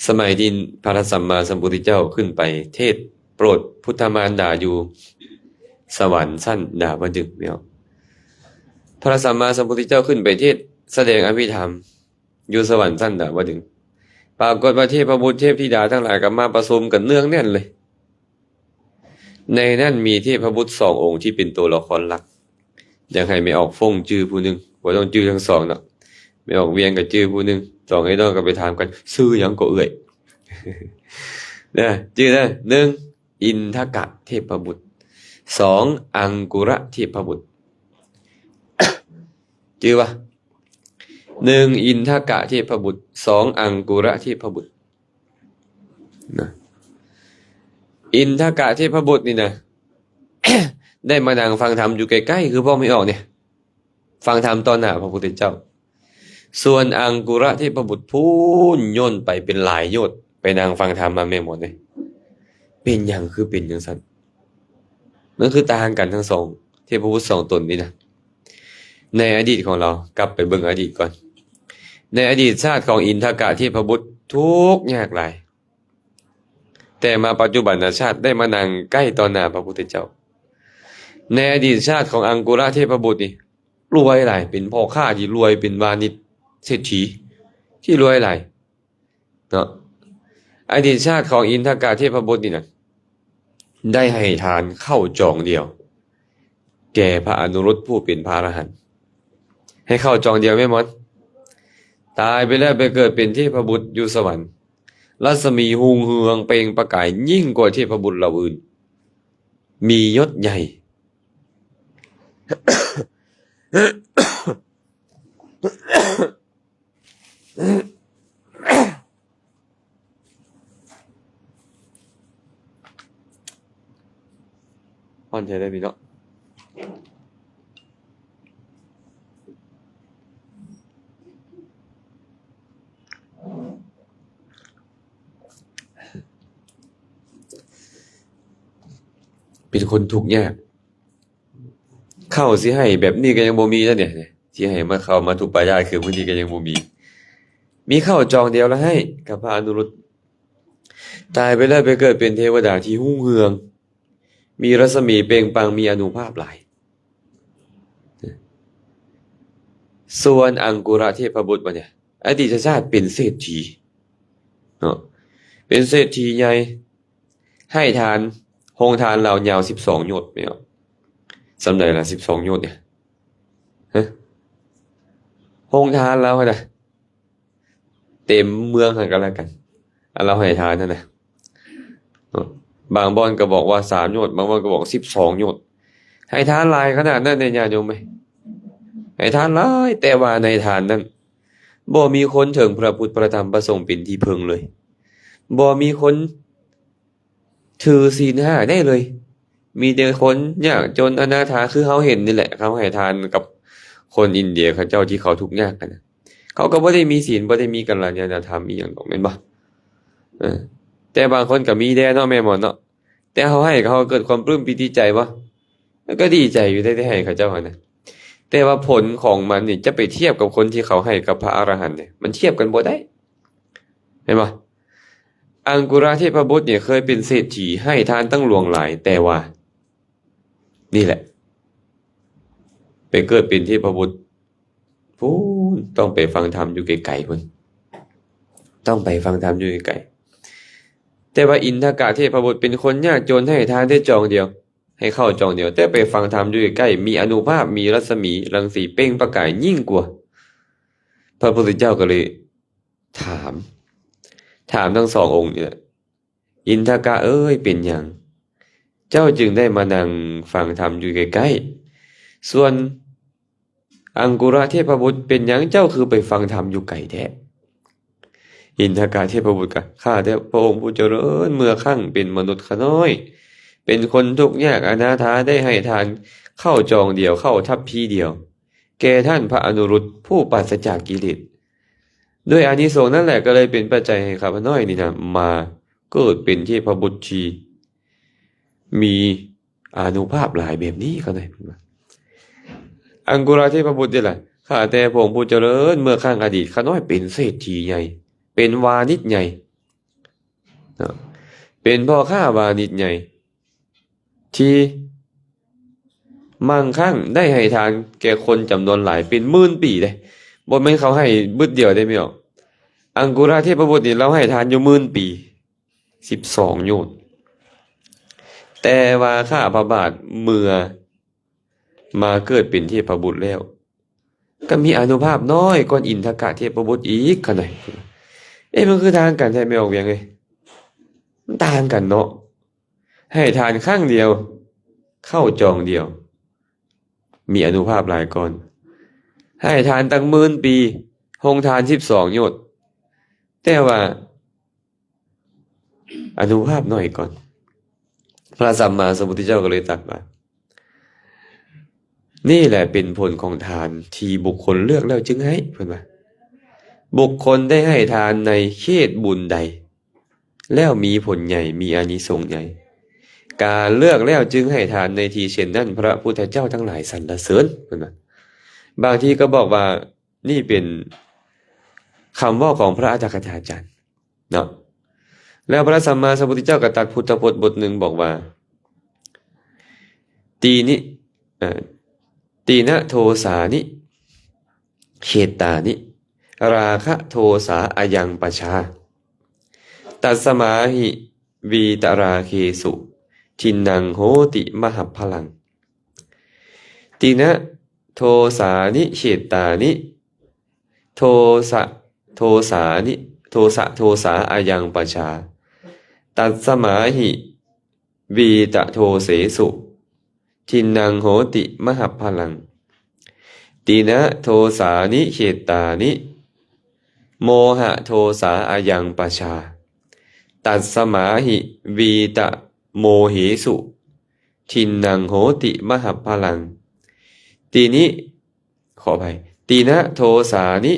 ສະໄໝທີ່ພະສຳມາສຳພຸດທະເຈົ້າຂຶ້ນໄປເທດໂປດພຸດທະມານດາຢູ່ສະຫວັນຊັ້ນດາວະດຶງເນາະ, ພະສຳມາສຳພຸດທະເຈົ້າຂຶ້ນໄປເທດສະແດງອະພິທຳ ຢູ່ສະຫວັນຊັ້ນດາວະດຶງ, ປາກົດວ່າເທບພະບຸດເທບທິດາທັງຫຼາຍກໍມາປະຊຸມກັນເນືອງແໜ້ນເລີຍ. ໃນນັ້ນມີເທບພະບຸດສອງອົງທີ່ເປັນຕົວລະຄອນຫຼັກ. ຢາກໃຫ້ແມ່ອອກຟົ້ງຈື່ຜູ້ໜຶ່ງ, ບໍ່ຕ້ອງຈື່ທັງສອງເນາະ, ແມ່ອອກວຽງກໍຈື່ຜູ້ໜຶ່ງ, ສອງໄອ້ນ້ອງກໍໄປຖາມກັນ, ຊື່ຫຍັງກໍເອື້ອຍ? ນະ, ຈື່ນະ, ໜຶ່ງ ອິນທະກະເທບພະບຸດ, ສອງ ອັງກຸລະເທບພະບຸດ. ຈື່ບໍ່? ໜຶ່ງ ອິນທະກະເທບພະບຸດ, ສອງ ອັງກຸລະເທບພະບຸດນະ. ອິນທະກະເທບພະບຸດນີ້ນະ ໄດ້ມານັ່ງຟັງທຳຢູ່ໃກ້ໆ ຄືພວກແມ່ອອກນີ້, ຟັງທຳຕໍ່ໜ້າພະພຸດທະເຈົ້າ. ສ່ວນອັງກຸລະເທບພະບຸດພຸ້ນ ໂຍນໄປເປັນຫຼາຍໂຍດ ໄປນັ່ງຟັງທຳນຳແມ່ໝົດເດ້. ເປັນຫຍັງຄືເປັນຈັ່ງຊັ້ນ? ມັນຄືຕ່າງກັນທັງສອງ ເທບພະບຸດສອງຕົນນີ້ນະ. ໃນອະດີດຂອງລາວ, ກັບໄປເບິ່ງອະດີດກ່ອນ. ໃນອະດີດຊາດຂອງອິນທະກະເທບພະບຸດທຸກຍາກຫຼາຍ, ແຕ່ມາປັດຈຸບັນນະຊາດໄດ້ມານັ່ງໃກ້ຕໍ່ໜ້າພະພຸດທະເຈົ້າ. ໃນອະດີດຊາດຂອງອັງກຸລະເທບພະບຸດນີ້ ລວຍຫຼາຍ, ເປັນພໍ່ຄ້າທີ່ລວຍ, ເປັນວານິດເສດຖີທີ່ລວຍຫຼາຍເນາະ. ອະດີດຊາດຂອງອິນທະກະເທບພະບຸດນີ້ນະ ໄດ້ໃຫ້ທານເຂົ້າຈອງດຽວ ແກ່ພະອະນຸລຸດຜູ້ເປັນພະອະລະຫັນ. ໃຫ້ເຂົ້າຈອງດຽວແມ່ນບໍ່? ຕາຍໄປແລ້ວໄປເກີດເປັນເທບພະບຸດຢູ່ສະຫວັນ, ລັດສະໝີຮຸ່ງເຮືອງເປັ່ງປະກາຍຍິ່ງກວ່າເທບພະບຸດເຫຼົ່າອື່ນ, ມີຍົດໃຫຍ່. ຮ້ອນແທ້ເດ້ພີ່ນ້ອງ. ເປັນຄົນທຸກຍາກ. ເຂົ້າຊິໃຫ້ແບບນີ້ກໍຍັງບໍ່ມີນະເດ, ຊິໃຫ້ມາເຂົ້າມາທຸບປາຍາດຄືມື້ນີ້ກໍຍັງບໍ່ມີ. ມີເຂົ້າຈອງດຽວລະໃຫ້ກັບພະອະນຸລຸດ. ຕາຍໄປແລ້ວໄປເກີດເປັນເທວະດາທີ່ຮຸ່ງເຮືອງ, ມີລັດສະໝີເປັ່ງປັງ, ມີອານຸພາບຫຼາຍ. ສ່ວນອັງກຸລະເທບພະບຸດບັດນີ້ ອະດີດຊາດເປັນເສດຖີເນາະ, ເປັນເສດຖີໃຫຍ່. ໃຫ້ທານ, ໂຮງທານລາວຍາວສິບສອງໂຍດແມ່ນບໍ່? ສ່ຳໃດລະ ສິບສອງໂຍດນີ້? ຮະ? ໂຮງທານລາວຫັ້ນນະ ເຕັມເມືອງຫັ້ນກໍແລ້ວກັນ, ອັນລາວໃຫ້ທານຫັ້ນນະ. ບາງບ່ອນກໍບອກວ່າສາມໂຍດ, ບາງບ່ອນກໍບອກສິບສອງໂຍດ. ໃຫ້ທານຫຼາຍຂະໜາດນັ້ນເດ້ຍາດໂຍມເອີຍ, ໃຫ້ທານຫຼາຍ, ແຕ່ວ່າໃນທານນັ້ນ ບໍ່ມີຄົນເຖິງພະພຸດ ພະທຳ ພະສົງເປັນທີ່ເພິ່ງເລີຍ. ບໍ່ມີຄົນ ຖືສິນຫ້າໄດ້ເລີຍ. ມີແຕ່ຄົນຍາກຈົນອະນາຖາ ຄືເຮົາເຫັນນີ້ແຫຼະ ເຮົາໃຫ້ທານກັບຄົນອິນເດຍເຂົາເຈົ້າທີ່ເຂົາທຸກຍາກຫັ້ນນະ ເຂົາກໍບໍ່ໄດ້ມີສິນ ບໍ່ໄດ້ມີກັນລະຍານະທຳອີ່ຫຍັງດອກ ແມ່ນບໍ່? ເອີ ແຕ່ບາງຄົນກໍມີແດ່ເນາະ ແມ່ນບໍ່ເນາະ? ແຕ່ເຮົາໃຫ້ ເຮົາເກີດຄວາມປຶ້ມປີຕິໃຈບໍ່? ມັນກໍດີໃຈຢູ່ໄດ້ ໄດ້ໃຫ້ເຂົາເຈົ້າຫັ້ນນະ. ແຕ່ວ່າຜົນຂອງມັນນີ້ຈະໄປທຽບກັບຄົນທີ່ເຂົາໃຫ້ກັບພະອະລະຫັນນີ້ ມັນທຽບກັນບໍ່ໄດ້ ແມ່ນບໍ່? ອັງກຸລະເທບພະບຸດນີ້ເຄີຍເປັນເສດຖີ ໃຫ້ທານຕັ້ງຫຼວງຫຼາຍ ແຕ່ວ່າ ນີ້ແຫຼະ ໄປເກີດເປັນເທບພະບຸດ ພຸ້ນ ຕ້ອງໄປຟັງທຳຢູ່ໄກໆພຸ້ນ ຕ້ອງໄປຟັງທຳຢູ່ໄກໆ. ແຕ່ວ່າອິນທະກະເທບພະບຸດເປັນຄົນຍາກຈົນ ໃຫ້ທານແຕ່ຈອງດຽວ ໃຫ້ເຂົ້າຈອງດຽວ ແຕ່ໄປຟັງທຳຢູ່ໃກ້ໆ ມີອະນຸພາບ ມີລັດສະໝີລັງສີເປັ່ງປະກາຍຍິ່ງກວ່າ. ພະພຸດທະເຈົ້າກໍເລີຍຖາມ ຖາມທັງສອງອົງນີ້ແຫຼະ ອິນທະກະເອີຍ ເປັນຫຍັງເຈົ້າຈຶ່ງໄດ້ມານັ່ງຟັງທຳຢູ່ໃກ້ໆ? ສ່ວນ ອັງກຸລະເທບພະບຸດ ເປັນຫຍັງເຈົ້າຄືໄປຟັງທຳຢູ່ໄກແທ້? ອິນທະກະເທບພະບຸດກໍ ຂ້າແຕ່ພະອົງຜູ້ຈະເລີນ ເມື່ອຄັ້ງເປັນມະນຸດຂ້ານ້ອຍ ເປັນຄົນທຸກຍາກອະນາຖາ ໄດ້ໃຫ້ທານເຂົ້າຈອງດຽວ ເຂົ້າທັບພີດຽວ ແກ່ທ່ານພະອະນຸລຸດ ຜູ້ປາສະຈາກກິເລດ. ດ້ວຍອານິສົງນັ້ນແຫຼະ ກໍເລີຍເປັນປັດໄຈໃຫ້ຂ້າພະນ້ອຍນີ້ນະ ມາເກີດເປັນເທບພະບຸດທີ່ມີອານຸພາບຫຼາຍແບບນີ້ ຂ້ານ້ອຍເພິ່ນວ່າ. ອັງກຸລະເທບພະບຸດເດ້ລະ ຂ້າແຕ່ພະອົງຜູ້ຈະເລີນ ເມື່ອຄັ້ງອະດີດ ຂ້ານ້ອຍເປັນເສດຖີໃຫຍ່ ເປັນວານິດໃຫຍ່ເນາະ ເປັນພໍ່ຄ້າວານິດໃຫຍ່ ທີ່ມັ່ງຄັ່ງໄດ້ໃຫ້ທານແກ່ຄົນຈຳນວນຫຼາຍເປັນໝື່ນປີເດ້ ບໍ່ແມ່ນເຂົາໃຫ້ບຶດດຽວເດ້ ແມ່ນບໍ່? ອັງກຸລະເທບພະບຸດນີ້ ລາວໃຫ້ທານຢູ່ໝື່ນປີ ສິບສອງໂຍດ. ແຕ່ວ່າຂ້າພະບາດເມື່ອມາເກີດເປັນເທບພະບຸດແລ້ວ ກໍມີອານຸພາບນ້ອຍກ່ອນອິນທະກະເທບພະບຸດອີກ ຂະນ້ອຍ. ເອະ ມັນຄືຕ່າງກັນແທ້ ແມ່ອອກວຽງເອີຍ? ມັນຕ່າງກັນເນາະ. ໃຫ້ທານຄັ້ງດຽວ ເຂົ້າຈອງດຽວ ມີອານຸພາບຫຼາຍກ່ອນ ໃຫ້ທານຕັ້ງໝື່ນປີ ໂຮງທານສິບສອງໂຍດ ແຕ່ວ່າອານຸພາບໜ້ອຍກ່ອນ. ພະສຳມາສຳພຸດທະເຈົ້າກໍເລີຍຕັດວ່າ ນີ້ແຫຼະເປັນຜົນຂອງທານທີ່ບຸກຄົນເລືອກແລ້ວຈຶ່ງໃຫ້ ເພິ່ນວ່າ ບຸກຄົນໄດ້ໃຫ້ທານໃນເຂດບຸນໃດ ແລ້ວມີຜົນໃຫຍ່ ມີອານິສົງໃຫຍ່ ການເລືອກແລ້ວຈຶ່ງໃຫ້ທານໃນທີ່ເຊັ່ນນັ້ນ ພະພຸດທະເຈົ້າທັງຫຼາຍສັນລະເສີນ ເພິ່ນວ່າ. ບາງທີກໍບອກວ່ານີ້ເປັນຄຳເວົ້າຂອງພະອັດຖະກະຖາຈານເນາະ ແລ້ວພະສຳມາສຳພຸດທະເຈົ້າກໍຕັດພຸດທະພົດບົດໜຶ່ງບອກວ່າ ຕີນິ ເອີ ຕີນະໂທສານິ ເຂດຕານິ ລາຄະໂທສາອະຍັງປະຊາ ຕັດສະມາຫິ ວີຕະລາເຄສຸ ທິນນັງໂຫຕິ ມະຫັບພະລັງ. ຕີນະໂທສານິ ເຂດຕານິ ໂທສະ ໂທສານິ ໂທສະ ໂທສາອະຍັງປະຊາ ຕັດສະມາຫິ ວີຕະໂທເສສຸ ທິນນັງໂຫຕິ ມະຫັບພະລັງ. ຕີນະໂທສານິ ເຂດຕານິ ໂມຫະໂທສາອະຍັງປະຊາ ຕັດສະມາຫິ ວີຕະໂມເຫສຸ ທິນນັງໂຫຕິ ມະຫັບພະລັງ. ຕີນິ ຂໍອະໄພ ຕີນະໂທສານິ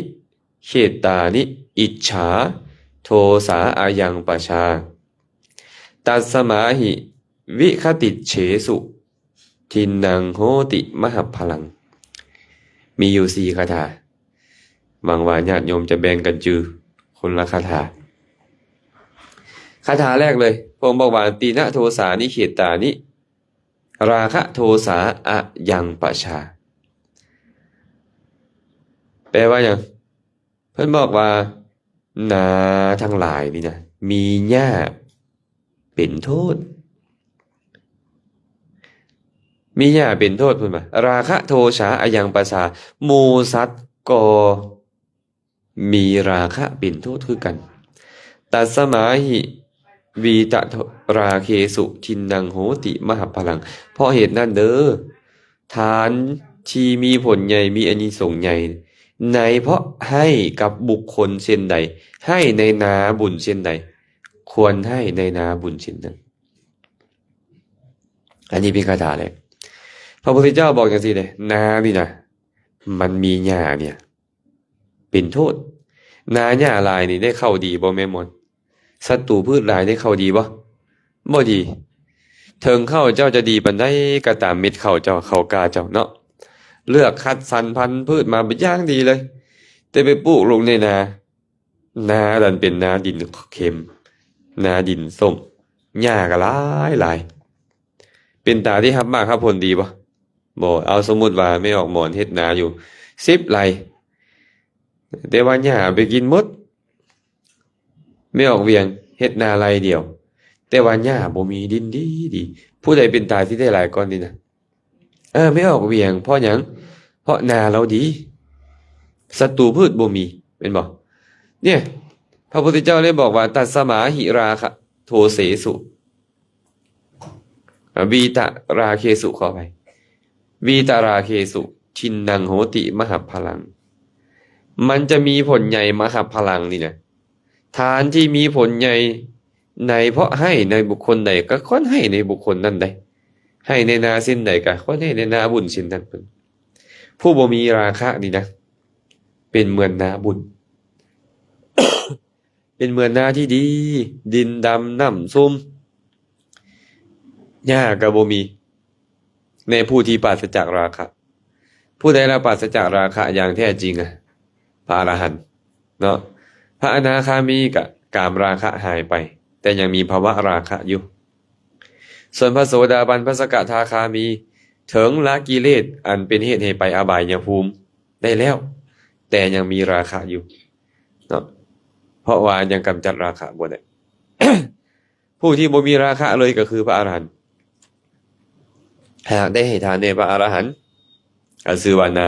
ເຂດຕານິ ອິດສາໂທສາອະຍັງປະຊາ ຕັດສະມາຫິ ວິຄະຕິດເຊສຸ ທິນນັງໂຫຕິ ມະຫັບພະລັງ. ມີຢູ່ສີ່ຄາຖາ ຫວັງວ່າຍາດໂຍມຈະແບ່ງກັນຈື່ຄົນລະຄາຖາ. ຄາຖາແລກເລີຍ ພະອົງບອກວ່າ ຕີນະໂທສານິ ເຂດຕານິ ລາຄະໂທສາອະຍັງປະຊາ. ແປວ່າຫຍັງ? ເພິ່ນບອກວ່າ ນາທັງຫຼາຍນີ້ນະ ມີຫຍ້າເປັນໂທດ ມີຫຍ້າເປັນໂທດ ເພິ່ນວ່າ ລາຄະໂທສາອະຍັງປະຊາ ໝູ່ສັດກໍ ມີລາຄະເປັນໂທດຄືກັນ. ຕັດສະມາຫິ ວີຕະລາເຄສຸ ທິນນັງໂຫຕິ ມະຫັບພະລັງ. ເພາະເຫດນັ້ນເດີ ທານທີ່ມີຜົນໃຫຍ່ ມີອານິສົງໃຫຍ່ ໃນເພາະໃຫ້ກັບບຸກຄົນເຊັ່ນໃດ ໃຫ້ໃນນາບຸນເຊັ່ນໃດ ຄວນໃຫ້ໃນນາບຸນເຊັ່ນນັ້ນ. ອັນນີ້ເປັນຄາຖາເດ້. ພະພຸດທະເຈົ້າບອກຈັ່ງຊີ້ເດ້, ນານີ້ນະ ມັນມີຫຍ້າເນ່ຍ ເປັນໂທດ. ນາຫຍ້າຫຼາຍນີ້ໄດ້ເຂົ້າດີບໍ່ແມ່ມອນ? ສັດຕູພືດຫຼາຍໄດ້ເຂົ້າດີບໍ່? ບໍ່ດີ. ເຖິງເຂົ້າເຈົ້າຈະດີປານໃດກໍຕາມ, ເມັດເຂົ້າເຈົ້າ, ເຂົ້າກ້າເຈົ້າເນາະ, ເລືອກຄັດສັນພັນພືດມາຢ່າງດີເລີຍ, ແຕ່ໄປປູກລົງໃນນາ, ນານັ້ນເປັນນາດິນເຄັມ, ນາດິນສົ້ມ, ຫຍ້າກໍຫຼາຍໆ. ເປັນຕາທີ່ຮັບໝາກຮັບຜົນດີບໍ່? ບໍ່. ເອົາ ສົມມຸດວ່າແມ່ອອກໝອນເຮັດນາຢູ່ສິບໄຮ່, ແຕ່ວ່າຫຍ້າໄປກິນໝົດ. ແມ່ອອກຫວຽງເຮັດນາໄຮ່ດຽວ, ແຕ່ວ່າຫຍ້າບໍ່ມີ, ດິນດີໆ. ຜູ້ໃດເປັນຕາທີ່ໄດ້ຫຼາຍກ່ອນນີ້ນະ? ເອີ ແມ່ອອກຫວຽງ. ເພາະຫຍັງ? ເພາະນາລາວດີ, ສັດຕູພືດບໍ່ມີ, ແມ່ນບໍ່? ເນ່ຍ ພະພຸດທະເຈົ້າໄດ້ບອກວ່າ ຕັດສະມາຫິຣາຄະໂທເສສຸ ອະ ວີຕະຣາເຄສຸ, ຂໍອະໄພ, ວີຕະຣາເຄສຸ ທິນນັງໂຫຕິມະຫັບພະລັງ. ມັນຈະມີຜົນໃຫຍ່ມະຫັບພະລັງນີ້ນະ. ທານທີ່ມີຜົນໃຫຍ່ໃນ ເພາະໃຫ້ໃນບຸກຄົນໃດ ກໍຄວນໃຫ້ໃນບຸກຄົນນັ້ນໃດ. ໃຫ້ໃນນາເຊັ່ນໃດ ກໍຄວນໃຫ້ໃນນາບຸນເຊັ່ນນັ້ນ. ເພິ່ນ ຜູ້ບໍ່ມີລາຄະນີ້ນະ ເປັນເໝືອນນາບຸນ. ເປັນເໝືອນນາທີ່ດີ, ດິນດຳນ້ຳຊຸ່ມ, ຫຍ້າກໍບໍ່ມີ, ໃນຜູ້ທີ່ປາສະຈາກລາຄະ. ຜູ້ໃດລະປາສະຈາກລາຄະຢ່າງແທ້ຈິງ? ອະ ພະອະລະຫັນເນາະ. ພະອະນາຄາມີກະກາມລາຄະຫາຍໄປ, ແຕ່ຍັງມີພະວະລາຄະຢູ່. ສ່ວນພະໂສດາບັນ, ພະສະກະທາຄາມີ ເຖິງລະກິເລດອັນເປັນເຫດໃຫ້ໄປອະບາຍຍະພູມໄດ້ແລ້ວ, ແຕ່ຍັງມີລາຄະຢູ່ເນາະ, ເພາະວ່າຍັງກຳຈັດລາຄະບໍ່ໄດ້. ຜູ້ທີ່ບໍ່ມີລາຄະເລີຍກໍຄືພະອະລະຫັນ. ຫາກໄດ້ໃຫ້ທານແດ່ພະອະລະຫັນ, ກໍຊື່ວ່ານາ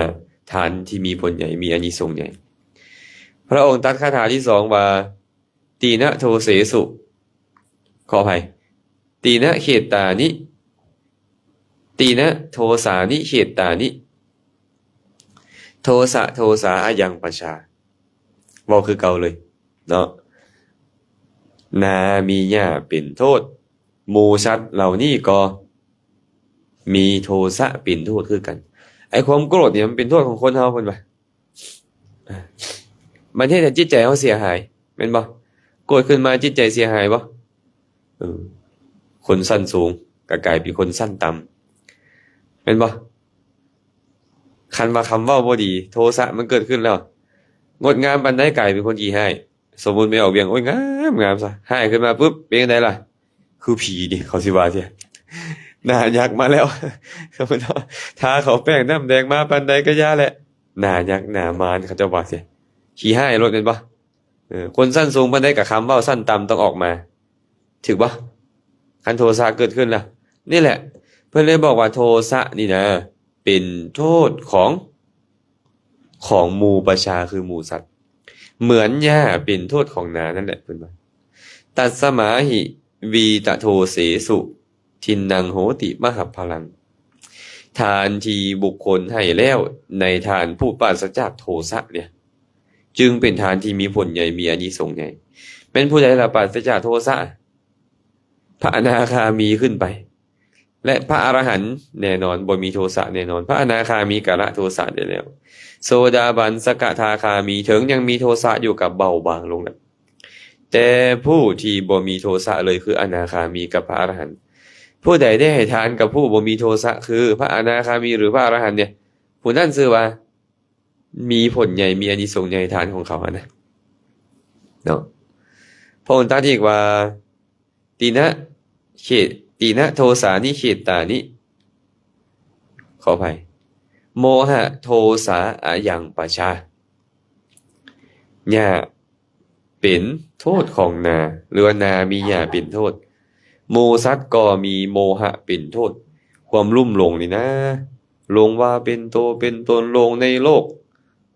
ທານທີ່ມີຜົນໃຫຍ່, ມີອານິສົງໃຫຍ່. ພະອົງຕັດຄາຖາທີສອງວ່າ ຕີນະໂທເສສຸ, ຂໍອະໄພ, ຕີນະເຂດຕານິ, ຕີນະໂທສານິເຂດຕານິ, ໂທສະໂທສາອະຍັງປະຊາ. ເວົ້າຄືເກົ່າເລີຍເນາະ, ນາມີຫຍ້າເປັນໂທດ, ໝູສັດເຫຼົ່ານີ້ກໍມີໂທສະເປັນໂທດຄືກັນ. ໄອ້ຄວາມໂກດນີ້ມັນເປັນໂທດຂອງຄົນເຮົາ, ເພິ່ນວ່າ ມັນເຮັດໃຫ້ຈິດໃຈເຮົາເສຍຫາຍ, ແມ່ນບໍ່? ໂກດຂຶ້ນມາຈິດໃຈເສຍຫາຍບໍ່? ເອີ, ຄົນຊັ້ນສູງກໍກາຍເປັນຄົນຊັ້ນຕ່ຳ, ແມ່ນບໍ່? ຄັນວ່າຄຳເວົ້າບໍ່ດີ, ໂທສະມັນເກີດຂຶ້ນແລ້ວ, ງົດງາມປານໃດກາຍເປັນຄົນຂີ້ຮ້າຍ. ສົມມຸດແມ່ອອກຫວຽງ, ໂອ້ຍ ງາມ, ງາມຊະ, ຮ້າຍຂຶ້ນມາປຶບ ເປັນຈັ່ງໃດລະ? ຄືຜີນີ້ ເຂົາຊິວ່າເສຍ, ໜ້າຍັກມາແລ້ວ. ສົມມຸດວ່າ ທາເຂົາແປ້ງນ້ຳແດງມາປານໃດກໍຢ່າແຫຼະ, ໜ້າຍັກໜ້າມານ ເຂົາເຈົ້າວ່າເສຍ, ຂີ້ຮ້າຍໂລດ ແມ່ນບໍ່? ເອີ, ຄົນຊັ້ນສູງປານໃດກໍຄຳເວົ້າຊັ້ນຕ່ຳຕ້ອງອອກມາ, ຖືກບໍ່? ຄັນໂທສະເກີດຂຶ້ນລະ, ນີ້ແຫຼະ ເພິ່ນເລີຍບອກວ່າໂທສະນີ້ນະ ເປັນໂທດຂອງ ຂອງໝູປະຊາ ຄືໝູສັດ, ເໝືອນຫຍ້າເປັນໂທດຂອງນານັ້ນແຫຼະ ເພິ່ນວ່າ. ຕັດສະມາຫິວີຕະໂທເສສຸ ທິນນັງໂຫຕິມະຫັບພະລັງ. ທານທີ່ບຸກຄົນໃຫ້ແລ້ວໃນທານຜູ້ປາສະຈາກໂທສະເນຍ ຈຶ່ງເປັນທານທີ່ມີຜົນໃຫຍ່, ມີອານິສົງໃຫຍ່. ແມ່ນຜູ້ໃດລະປາສະຈາກໂທສະ? ພະອະນາຄາມີຂຶ້ນໄປ ແລະ ພະອະລະຫັນແນ່ນອນ ບໍ່ມີໂທສະແນ່ນອນ. ພະອະນາຄາມີກະລະໂທສະໄດ້ແລ້ວ. ໂສດາບັນ, ສະກະທາຄາມີ ເຖິງຍັງມີໂທສະຢູ່ ກໍເບົາບາງລົງແລ້ວ. ແຕ່ຜູ້ທີ່ບໍ່ມີໂທສະເລີຍ ຄືອະນາຄາມີກັບພະອະລະຫັນ. ຜູ້ໃດໄດ້ໃຫ້ທານກັບຜູ້ບໍ່ມີໂທສະ ຄືພະອະນາຄາມີ ຫຼື ພະອະລະຫັນເນຍ, ຜູ້ນັ້ນຊື່ວ່າ ມີຜົນໃຫຍ່, ມີອານິສົງໃຫຍ່ ທານຂອງເຂົາຫັ້ນນະເນາະ. ພະອົງຕັດອີກວ່າ ຕີນະເຂ ຕີນະໂທສານິເຂດຕານິ, ຂໍອະໄພ, ໂມຫະໂທສາອະຍັງປະຊາ. ຫຍ້າເປັນໂທດຂອງນາ ຫຼືວ່ານາມີຫຍ້າເປັນໂທດ. ໝູສັດກໍມີໂມຫະເປັນໂທດ. ຄວາມລຸ່ມຫຼົງນີ້ນະ, ຫຼົງວ່າເປັນໂຕເປັນຕົນ, ຫຼົງໃນໂລກ,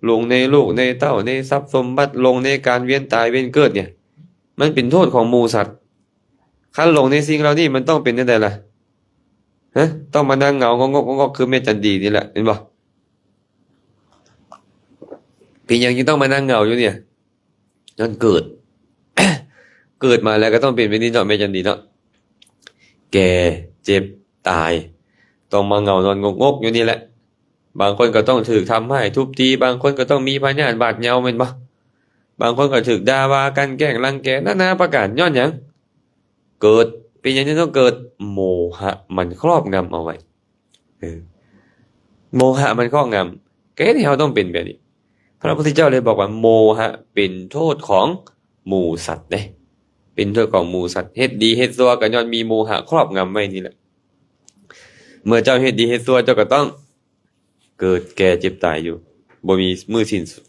ຫຼົງໃນລູກໃນເຕົ້າ, ໃນຊັບສົມບັດ, ຫຼົງໃນການວຽນຕາຍວຽນເກີດເນຍ, ມັນເປັນໂທດຂອງໝູສັດ. ຄັນຫຼົງໃນສິ່ງເຫຼົ່ານີ້ ມັນຕ້ອງເປັນຈັ່ງໃດລະ? ຮະ? ຕ້ອງມານັ່ງເຫງົາງອກໆໆ ຄືແມ່ຈັນດີນີ້ແຫຼະ, ເຫັນບໍ່? ເປັນຫຍັງຈຶ່ງຕ້ອງມານັ່ງເຫງົາຢູ່ເນຍ? ຍ້ອນເກີດ, ເກີດມາແລ້ວກໍຕ້ອງເປັນແບບນີ້ເນາະ ແມ່ຈັນດີເນາະ. ແກ່, ເຈັບ, ຕ ອາຍ ຕ້ອງມາເຫງົານອນງົກໆຢູ່ນີ້ແຫຼະ. ບາງຄົນກໍຕ້ອງຖືກທຳຮ້າຍທຸບຕີ, ບາງຄົນກໍຕ້ອງມີພະຍາດບາດເຍົາ ແມ່ນບໍ່? ບາງຄົນກໍຖືກດ່າວ່າ ກັ່ນແກລ້ງ ລັງແກນານາປະການ. ຍ້ອນຫຍັງ? ເກີດ, ເປັນຫຍັງຈຶ່ງຕ້ອງເກີດ? ໂມຫະມັນຄອບງຳເອົາໄວ້. ເອີ ໂມຫະມັນຄອບງຳ ກໍເຮັດໃຫ້ເຮົາຕ້ອງເປັນແບບນີ້. ພະພຸດທະເຈົ້າເລີຍບອກວ່າ ໂມຫະເປັນໂທດຂອງໝູ່ສັດເດ້, ເປັນໂທດຂອງໝູ່ສັດ. ເຮັດດີເຮັດຊົ່ວກໍຍ້ອນມີໂມຫະຄອບງຳໄວ້ນີ້ແຫຼະ. ເມື່ອເຈົ້າເຮັດດີເຮັດຊົ່ວ ເຈົ້າກໍຕ້ອງເກີດແກ່ເຈັບຕາຍຢູ່ ບໍ່ມີມື້ສິ້ນສຸດ.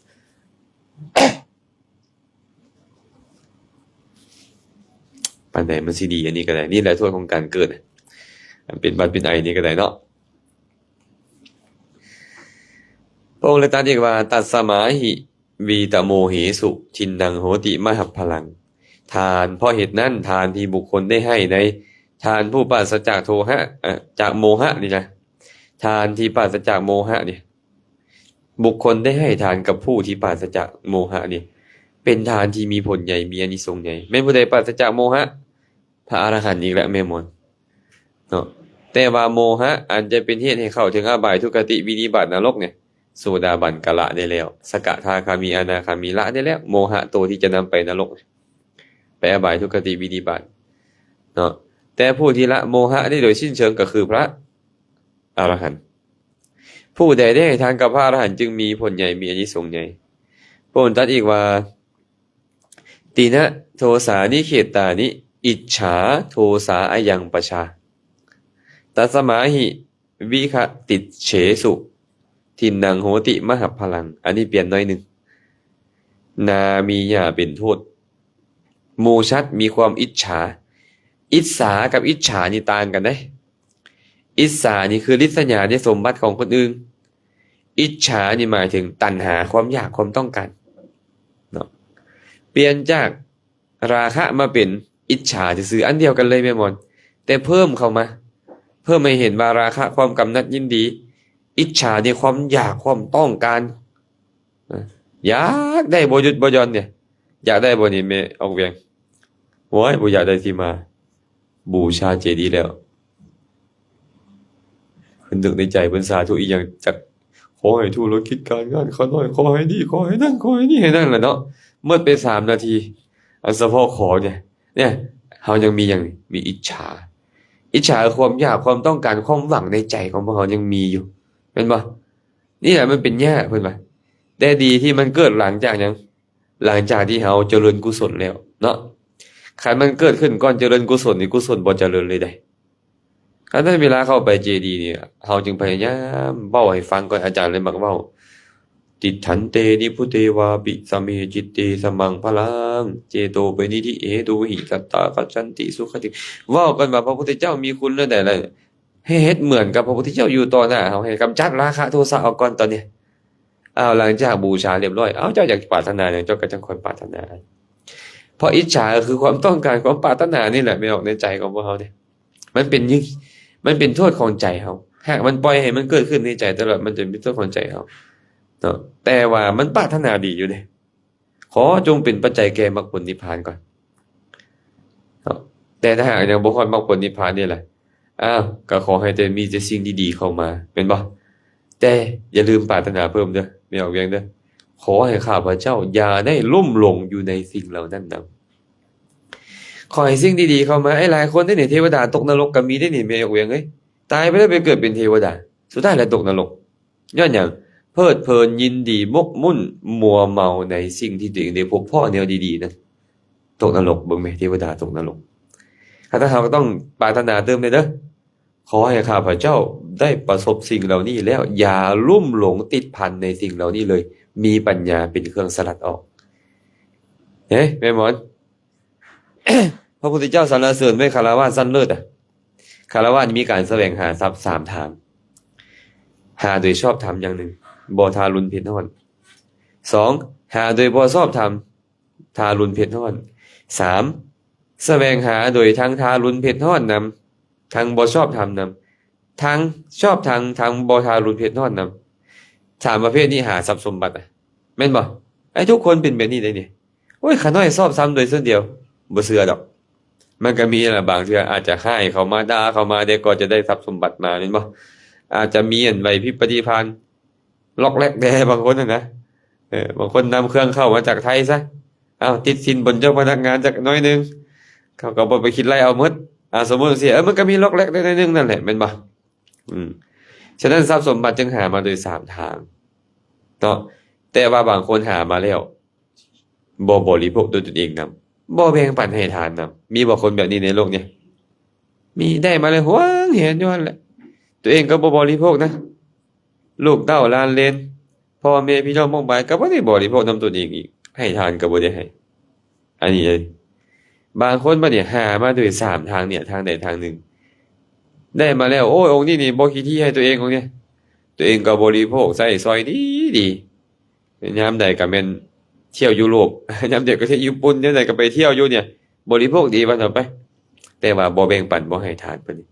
ປານໃດມັນຊິດີອັນນີ້ກໍໄດ້. ນີ້ແຫຼະໂທດຂອງການເກີດ ອັນເປັນຫວັດເປັນໄອນີ້ກໍໄດ້ເນາະ. ພະອົງໄດ້ຕັດອີກວ່າ ຕັດສະມາຫິ ວີຕະໂມເຫສຸ ທິນນັງໂຫຕິ ມະຫັບພະລັງ. ທ່ານ, ເພາະເຫດນັ້ນ ທ່ານທີ່ບຸກຄົນໄດ້ໃຫ້ໃນ ທ່ານຜູ້ປາສະຈາກໂທຫະ, ເອີ, ຈາກໂມຫະນີ້ນະ, ທ່ານທີ່ປາສະຈາກໂມຫະນີ້, ບຸກຄົນໄດ້ໃຫ້ທານກັບຜູ້ທີ່ປາສະຈາກໂມຫະນີ້ ເປັນທານທີ່ມີຜົນໃຫຍ່, ມີອານິສົງໃຫຍ່. ແມ່ນຜູ້ໃດປາສະຈາກໂມຫະ? ພະອະລະຫັນອີກແລ້ວແມ່ມອນເນາະ. ແຕ່ວ່າໂມຫະອັນຈະເປັນເຫດໃຫ້ເຂົ້າເຖິງອະບາຍ, ທຸກຄະຕິ, ວິນິບາດ, ນະລົກນີ້ ໂສດາບັນກະລະໄດ້ແລ້ວ, ສະກະທາຄາມີ, ອະນາຄາມີລະໄດ້ແລ້ວ. ໂມຫະໂຕທີ່ຈະນຳໄປນະລົກ, ໄປອະບາຍ, ທຸກຄະຕິ, ວິນິບາດເນາະ. ແຕ່ຜູ້ທີ່ລະໂມຫະໄດ້ໂດຍສິ້ນເຊີງກໍຄືພະອະລະຫັນ. ຜູ້ໃດໄດ້ໃຫ້ທານກັບພະອະລະຫັນ ຈຶ່ງມີຜົນໃຫຍ່, ມີອານິສົງໃຫຍ່. ພະອົງຕັດອີກວ່າ ຕິນະໂທສານິເຂດຕານິ ອິດສາໂທສາອະຍັງປະຊາ ຕັດສະມາຫິ ວິຄະຕິດເສສຸ ທິນນັງໂຫຕິ ມະຫັບພະລັງ. ອັນນີ້ປ່ຽນໜ້ອຍໜຶ່ງ, ນາມີຫຍ້າເປັນໂທດ. ໝູ່ສັດມີຄວາມອິດສາ. ອິດສາກັບອິດສານີ້ຕ່າງກັນເດ້. ອິດສານີ້ຄືລິດສະຫຍາໃນສົມບັດຂອງຄົນອື່ນ. ອິດສານີ້ໝາຍເຖິງຕັນຫາ, ຄວາມຢາກ, ຄວາມຕ້ອງການເນາະ. ປ່ຽນຈາກລາຄະມາເປັນອິດສາຊື່ໆ ອັນດຽວກັນເລີຍແມ່ນບໍ່? ແຕ່ເພີ່ມເຂົ້າມາ, ເພີ່ມໃຫ້ເຫັນວ່າລາຄະ ຄວາມກຳໜັດຍິນດີ, ອິດສານີ້ຄວາມຢາກ, ຄວາມຕ້ອງການ. ເອີ ຢາກໄດ້ບໍ່ຢຸດບໍ່ຢ່ອນເດ. ຢາກໄດ້ບໍ່ນີ້ແມ່ອອກວຽງ? ໂອ້ຍ ບໍ່ຢາກໄດ້ຊິມາບູຊາເຈດີແລ້ວ. ເພິ່ນນຶກໃນໃຈເພິ່ນສາທຸອີ່ຫຍັງຈັກ, ຂໍໃຫ້ທຸລະກິດການງານຂ້ານ້ອຍ, ຂໍໃຫ້ນີ້, ຂໍໃຫ້ນັ້ນ, ຂໍໃຫ້ນີ້ໃຫ້ນັ້ນລະເນາະ. ໝົດໄປສາມນາທີ, ອັນສະເພາະຂໍນີ້, ນີ້ເຮົາຍັງມີຫຍັງ? ມີອິດສາ. ອິດສາຄືຄວາມຢາກ, ຄວາມຕ້ອງການ, ຄວາມຫວັງໃນໃຈຂອງພວກເຮົາຍັງມີຢູ່ ແມ່ນບໍ່? ນີ້ແຫຼະມັນເປັນຫຍ້າເພິ່ນວ່າ. ແຕ່ດີທີ່ມັນເກີດຫຼັງຈາກຫຍັງ? ຫຼັງຈາກທີ່ເຮົາຈະເລີນກຸສົນແລ້ວເນາະ. ຄັນມັນເກີດຂຶ້ນກ່ອນຈະເລີນກຸສົນນີ້ ກຸສົນບໍ່ຈະເລີນເລີຍເດ້. ຄັນນັ້ນເວລາເຂົ້າໄປເຈດີນີ້ ເຮົາຈຶ່ງພະຍາຍາມເວົ້າໃຫ້ຟັງກ່ອນ. ອາຈານເລີຍມັກເວົ້າ ຕິດຖັນເຕ ນິພຸເຕວາປິ ສະເມຈິດເຕ ສະມັງພະລັງ ເຈໂຕປະນິທິເຫຕຸຫິ ສັດຕາຄັດສັນຕິ ສຸຂະຕິ. ເວົ້າກ່ອນວ່າພະພຸດທະເຈົ້າມີຄຸນແນວໃດລະ ໃຫ້ເຮັດເໝືອນກັບພະພຸດທະເຈົ້າຢູ່ຕໍ່ໜ້າເຮົາ, ໃຫ້ກຳຈັດລາຄະໂທສະອອກກ່ອນຕອນນີ້. ອ້າວ ຫຼັງຈາກບູຊາລຽບຮ້ອຍ, ອ້າວ ເຈົ້າຢາກປາດຖະໜາຫຍັງ ເຈົ້າກໍຈັ່ງຄ່ອຍປາດຖະໜາ. ເພາະອິດສາກໍຄືຄວາມຕ້ອງການ, ຄວາມປາດຖະໜານີ້ແຫຼະ ແມ່ນອອກໃນໃຈຂອງພວກເຮົາເດ້. ມັນເປັນ ມັນເປັນໂທດຂອງໃຈເຮົາ. ຫາກມັນປ່ອຍໃຫ້ມັນເກີດຂຶ້ນໃນໃຈຕະຫຼອດ, ມັນຈະເປັນໂທດຂອງໃຈເຮົາເນາະ. ແຕ່ວ່າມັນປາດຖະໜາດີຢູ່ເດ້. ຂໍຈົ່ງເປັນປັດໄຈແກ່ມັກຜົນນິບພານກ່ອນເນາະ. ແຕ່ຖ້າຫາກຍັງບໍ່ຮອດມັກຜົນນິບພານນີ້ລະ, ອ້າວ ກໍຂໍໃຫ້ແຕ່ມີແຕ່ສິ່ງດີໆເຂົ້າມາ ແມ່ນບໍ່? ແຕ່ຢ່າລືມປາດຖະໜາເພີ່ມເດີ ແມ່ອອກວຽງເດີ. ຂໍໃຫ້ຂ້າພະເຈົ້າຢ່າໄດ້ລົ້ມລົງຢູ່ໃນສິ່ງເຫຼົ່ານັ້ນນຳ. ຂໍໃຫ້ສິ່ງດີໆເຂົ້າມາ. ໄອ້ຫຼາຍຄົນເດ້ນີ້ ເທວະດາຕົກນະລົກກໍມີເດ້ນີ້ ແມ່ອອກວຽງເອີຍ. ຕາຍໄປແລ້ວໄປເກີດເປັນເທວະດາ ສຸດທ້າຍແລ້ວຕົກນະລົກ. ຍ້ອນຫຍັງ? ເພີດເພີນຍິນດີໝົກໝຸ້ນມົວເມົາໃນສິ່ງທີ່ຕົວເອງໄດ້ພົບພໍ້ແນວດີໆນັ້ນ. ຕົກນະລົກ, ເບິ່ງແມ່ ເທວະດາຕົກນະລົກ. ຄັນຊັ້ນເຮົາກໍຕ້ອງປາດຖະໜາຕື່ມແດ່ເດີ. ຂໍໃຫ້ຂ້າພະເຈົ້າໄດ້ປະສົບສິ່ງເຫຼົ່ານີ້ແລ້ວ ຢ່າລຸ່ມຫຼົງຕິດພັນໃນສິ່ງເຫຼົ່ານີ້ເລີຍ, ມີປັນຍາເປັນເຄື່ອງສະຫຼັດອອກ. ເອີ ແມ່ນບໍ່? ພະພຸດທະເຈົ້າສັນລະເສີນໄວ້ຄາລະວາດຊັ້ນເລີດອະ. ຄາລະວາດມີການສະແຫວງຫາຊັບສາມທາງ. ຫາໂດຍຊອບທຳຢ່າງໜຶ່ງ, ບໍ່ທາລຸນເພັດຮ້ອນ. ສອງ, ຫາໂດຍບໍ່ຊອບທຳ, ທາລຸນເພັດຮ້ອນ. ສາມ, ສະແຫວງຫາໂດຍທັງທາລຸນເພັດຮ້ອນນຳ, ທັງບໍ່ຊອບທຳນຳ, ທັງຊອບທຳ, ທັງບໍ່ທາລຸນເພັດຮ້ອນນຳ. ສາມປະເພດນີ້ຫາຊັບສົມບັດນະ, ແມ່ນບໍ່? ໃຫ້ທຸກຄົນເປັນແບບນີ້ໄດ໋ນີ້. ໂອ້ຍ ຂ້ານ້ອຍຊອບທຳໂດຍສ່ວນດຽວ, ບໍ່ເຊື່ອດອກ. ມັນກໍມີລະ ບາງເທື່ອອາດຈະຮ້າຍເຂົ້າມາ ດ່າເຂົ້າມາ ແຕ່ກໍຈະໄດ້ຊັບສົມບັດມາ ແມ່ນບໍ່? ອາດຈະມີອັນໄວພິປະຕິພັນ ລັອກແລັກແດ່ບາງຄົນຫັ້ນນະ. ເອີ ບາງຄົນນຳເຄື່ອງເຂົ້າມາຈາກໄທຊະ ອ້າວ ຕິດສິນບົນເຈົ້າພະນັກງານຈັກໜ້ອຍໜຶ່ງ ເຂົາກໍບໍ່ໄປຄິດໄລ່ເອົາໝົດ. ອາ ສົມມຸດຈັ່ງຊີ້ ເອີ ມັນກໍມີລັອກແລັກແດ່ໜ້ອຍໜຶ່ງນັ້ນແຫຼະ ແມ່ນບໍ່? ອືມ ສະນັ້ນຊັບສົມບັດຈຶ່ງຫາມາໂດຍສາມທາງເນາະ. ແຕ່ວ່າບາງຄົນຫາມາແລ້ວ ບໍ່ບໍລິໂພກດ້ວຍຕົນເອງນຳ ບໍ່ແບ່ງປັນໃຫ້ທານນຳ. ມີບໍ່ຄົນແບບນີ້ໃນໂລກນີ້? ມີ. ໄດ້ມາແລ້ວຫວງແຫນຢູ່ຫັ້ນແຫຼະ ຕົວເອງກໍບໍ່ບໍລິໂພກນະ ລູກເຕົ້າຫຼານເລນ ພໍ່ແມ່ພີ່ນ້ອງປ້ອງປາຍກໍບໍ່ໄດ້ບໍລິໂພກນຳຕົນເອງອີກ ໃຫ້ທານກໍບໍ່ໄດ້ໃຫ້. ອັນນີ້ເລີຍ ບາງຄົນບັດນີ້ຫາມາໂດຍສາມທາງນີ້ ທາງໃດທາງໜຶ່ງ ໄດ້ມາແລ້ວ ໂອ້ຍ ອົງນີ້ນີ້ບໍ່ຂີ້ຖີ່ໃຫ້ຕົວເອງ ອົງນີ້ ຕົວເອງກໍບໍລິໂພກໃຊ້ສອຍດີໆ ຍາມໃດກໍແມ່ນທ່ຽວຢູໂຣບ ຍາມໃດກໍທ່ຽວຍີ່ປຸ່ນ ຍາມໃດກໍໄປທ່ຽວຢູ່ນີ້ ບໍລິໂພກດີວ່າຊັ້ນໄປ ແຕ່ວ່າບໍ່ແບ່ງປັນ ບໍ່ໃຫ້ທານເພິ່ນນີ້.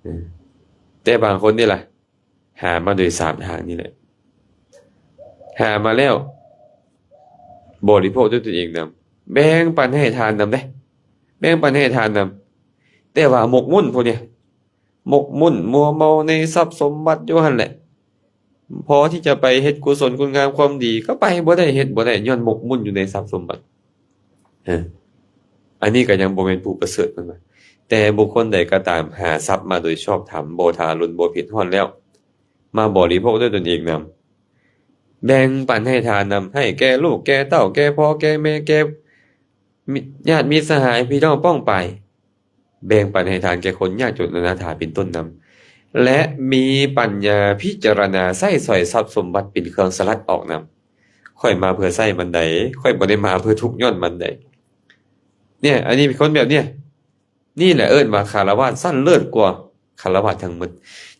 ເອີ ແຕ່ບາງຄົນນີ້ລະ ຫາມາໂດຍສາມທາງນີ້ແຫຼະ ຫາມາແລ້ວ ບໍລິໂພກດ້ວຍຕົນເອງນຳ ແບ່ງປັນໃຫ້ທານນຳເດ້ ແບ່ງປັນໃຫ້ທານນຳ ແຕ່ວ່າໝົກໝຸ້ນພວກນີ້ ໝົກໝຸ້ນມົວເມົາໃນຊັບສົມບັດຢູ່ຫັ້ນແຫຼະ ພໍທີ່ຈະໄປເຮັດກຸສົນຄຸນງາມຄວາມດີກໍໄປບໍ່ໄດ້ ເຮັດບໍ່ໄດ້ ຍ້ອນໝົກໝຸ້ນຢູ່ໃນຊັບສົມບັດ. ເອີ ອັນນີ້ກໍຍັງບໍ່ແມ່ນຜູ້ປະເສີດ ເພິ່ນວ່າ ແຕ່ບຸກຄົນໃດກໍຕາມຫາຊັບມາໂດຍຊອບທຳ ບໍ່ທາລຸນ ບໍ່ເຜັດຮ້ອນແລ້ວ ມາບໍລິໂພກດ້ວຍຕົນເອງນຳ ແບ່ງປັນໃຫ້ທານນຳ ໃຫ້ແກ່ລູກແກ່ເຕົ້າ ແກ່ພໍ່ແກ່ແມ່ ແກ່ຍາດມິດສະຫາຍ ພີ່ນ້ອງປ້ອງປາຍ ແບ່ງປັນໃຫ້ທານແກ່ຄົນຍາກຈົນອະນາຖາເປັນຕົ້ນນຳ ແລະ ມີປັນຍາພິຈາລະນາໃຊ້ສອຍຊັບສົມບັດເປັນເຄື່ອງສະຫຼັດອອກນຳ. ຂ້ອຍມາເພື່ອໃຊ້ມັນໃດ ຂ້ອຍບໍ່ໄດ້ມາເພື່ອທຸກຍ້ອນມັນໃດ. ເນ່ຍ ອັນນີ້ເປັນຄົນແບບເນີ້ຍ ນີ້ແຫຼະເອີ້ນວ່າຄາລະວາດຊັ້ນເລີດກວ່າຄາລະວາດທັງໝົດ.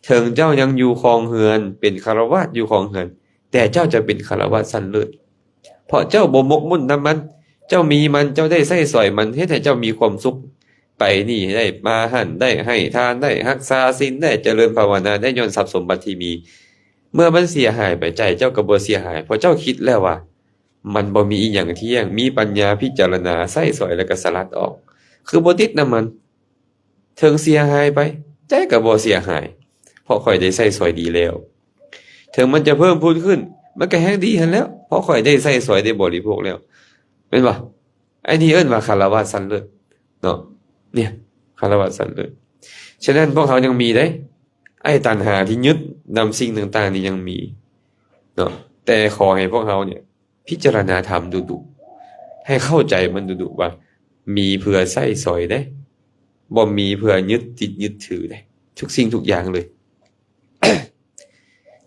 ເຖິງເຈົ້າຍັງຢູ່ຄອງເຮືອນ ເປັນຄາລະວາດຢູ່ຄອງເຮືອນ ແຕ່ເຈົ້າຈະເປັນຄາລະວາດຊັ້ນເລີດ ເພາະເຈົ້າບໍ່ໝົກໝຸ້ນນຳມັນ ເຈົ້າມີມັນ ເຈົ້າໄດ້ໃຊ້ສອຍມັນ ເຮັດໃຫ້ເຈົ້າມີຄວາມສຸກ ໄປນີ້ໄດ້ ມາຫັ້ນໄດ້ ໃຫ້ທານໄດ້ ຮັກສາສິນໄດ້ ຈະເລີນພາວະນາໄດ້ ຍ້ອນຊັບສົມບັດທີ່ມີ. ເມື່ອມັນເສຍຫາຍໄປ ໃຈເຈົ້າກໍບໍ່ເສຍຫາຍ ເພາະເຈົ້າຄິດແລ້ວວ່າ ມັນບໍ່ມີອີ່ຫຍັງທ່ຽງ ມີປັນຍາພິຈາລະນາ ໃຊ້ສອຍແລ້ວກໍສະຫຼັດອອກ ຄືບໍ່ຕິດນຳມັນ. ເຖິງເສຍຫາຍໄປ ໃຈກໍບໍ່ເສຍຫາຍ ເພາະຂ້ອຍໄດ້ໃຊ້ສອຍດີແລ້ວ. ເຖິງມັນຈະເພີ່ມພູນຂຶ້ນ ມັນກໍແຮ່ງດີຫັ້ນແລ້ວ ເພາະຂ້ອຍໄດ້ໃຊ້ສອຍ ໄດ້ບໍລິໂພກແລ້ວ ແມ່ນບໍ່? ອັນນີ້ເອີ້ນວ່າຄາລະວາດຊັ້ນເລີດເນາະ ເນ່ຍ ຄາລະວາດຊັ້ນເລີດ. ສະນັ້ນພວກເຮົາຍັງມີເດ້ ໄອ້ຕັນຫາທີ່ຍຶດນຳສິ່ງຕ່າງໆນີ້ຍັງມີເນາະ ແຕ່ຂໍໃຫ້ພວກເຮົາເນ່ຍ ພິຈາລະນາທຳດຸໆ ໃຫ້ເຂົ້າໃຈມັນດຸໆ ວ່າມີເພື່ອໃຊ້ສອຍເດ້ ບໍ່ມີເພື່ອຍຶດຕິດຍຶດຖືເດ້ ທຸກສິ່ງທຸກຢ່າງເລີຍ.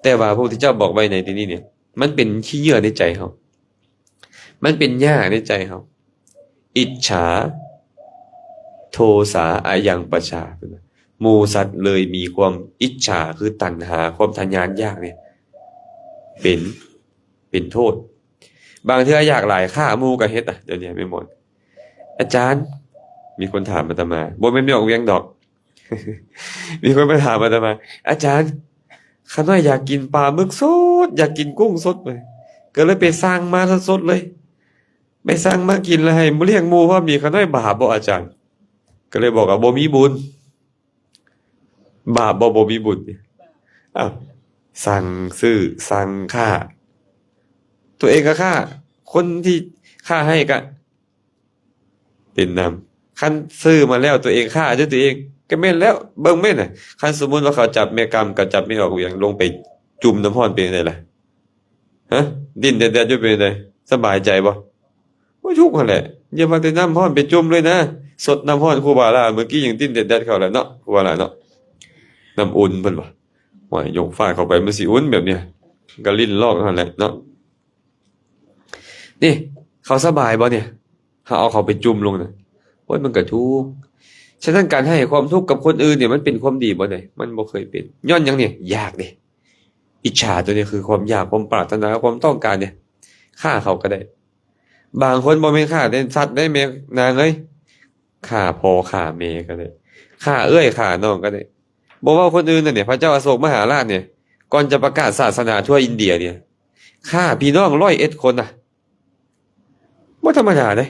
ແຕ່ວ່າພະພຸດທະເຈົ້າບອກໄວ້ໃນທີ່ນີ້ເນ່ຍ ມັນເປັນຂີ້ເຫຍື້ອໃນໃຈເຮົາ ມັນເປັນຫຍ້າໃນໃຈເຮົາ ອິດສາ ໂທສາ ອະຍັງປະຊາ ເພິ່ນວ່າ ໝູ່ສັດເລີຍມີຄວາມອິດສາ ຄືຕັນຫາ ຄວາມທະຍານຢາກນີ້ ເປັນ ເປັນໂທດ. ບາງເທື່ອຢາກຫຼາຍຂ້າໝູ່ກໍເຮັດນະ ດຽວນີ້ແມ່ນບໍ່? ອາຈານ ມີຄົນຖາມອາດຕະມາ ບໍ່ແມ່ນແມ່ອອກວຽງດອກ ມີຄົນມາຖາມອາດຕະມາ ອາຈານ ຂ້ານ້ອຍຢາກກິນປາໝຶກສົດ ຢາກກິນກຸ້ງສົດ ກໍເລີຍໄປສັ່ງມາສົດໆເລີຍ ໄປສັ່ງມາກິນແລ້ວໃຫ້ມາລ້ຽງໝູ່ພ້ອມນີ້ ຂ້ານ້ອຍບາບບໍ່ອາຈານ? ກໍເລີຍບອກວ່າບໍ່ມີບຸນ. ບາບບໍ່ ບໍ່ມີບຸນນີ້? ອ້າວ ສັ່ງຊື້ ສັ່ງຄ້າ ຕົວເອງກໍຄ້າ ຄົນທີ່ຄ້າໃຫ້ກໍ ເປັນນຳ ຄັນຊື້ມາແລ້ວຕົວເອງຂ້າດ້ວຍຕົວເອງ ກໍແມ່ນແລ້ວ ເບິ່ງແມ່ນນະ ຄັນສົມມຸດວ່າເຂົາຈັບແມ່ກຳກັບຈັບແມ່ອອກວຽງ ລົງໄປຈຸ່ມນ້ຳຮ້ອນເປັນຈັ່ງໃດລະ? ຮະ ດິ້ນແດດໆຢູ່ເປັນຈັ່ງໃດ? ສະບາຍໃຈບໍ່? ໂອ້ຍ ທຸກຫັ້ນແຫຼະ ຢ່າວ່າແຕ່ນ້ຳຮ້ອນໄປຈຸ່ມເລີຍນະ ສົດນ້ຳຮ້ອນຄູບາຫຼ້າ ມື້ກີ້ຍັງດິ້ນແດດໆເຂົ້າແລ້ວເນາະ ຄູບາຫຼ້າເນາະ ນ້ຳອຸ່ນເພິ່ນວ່າ ໂອ້ຍ ຍົກຟາດເຂົ້າໄປມັນຊິອຸ່ນແບບນີ້ ກໍຫຼິ້ນລອກຫັ້ນແຫຼະເນາະ. ນີ້ ເຂົາສະບາຍບໍ່ນີ້? ເຮົາເອົາເຂົາໄປຈຸ່ມລົງນະ ໂອ້ຍ ມັນກະທຸກ. ສະນັ້ນ ການໃຫ້ຄວາມທຸກກັບຄົນອື່ນນີ້ ມັນເປັນຄວາມດີບໍ່ເດ? ມັນບໍ່ເຄີຍເປັນ. ຍ້ອນຫຍັງນີ້? ຢາກເດ. ອິດສາຕົວນີ້ຄືຄວາມຢາກ, ຄວາມປາດຖະໜາ, ຄວາມຕ້ອງການເດ. ຂ້າເຂົາກໍໄດ້. ບາງຄົນບໍ່ແມ່ນຂ້າແຕ່ສັດເດ້ ແມ່ນາງເອີຍ. ຂ້າພໍ່ຂ້າແມ່ກໍໄດ້. ຂ້າເອື້ອຍຂ້ານ້ອງກໍໄດ້. ບໍ່ເວົ້າຄົນອື່ນນະນີ້, ພະເຈົ້າອະໂສກມະຫາລາດນີ້ ກ່ອນຈະປະກາດສາສະໜາທົ່ວອິນເດຍນີ້ ຂ້າພີ່ນ້ອງຮ້ອຍເອັດຄົນນະ. ບໍ່ທຳມະດາເດ້.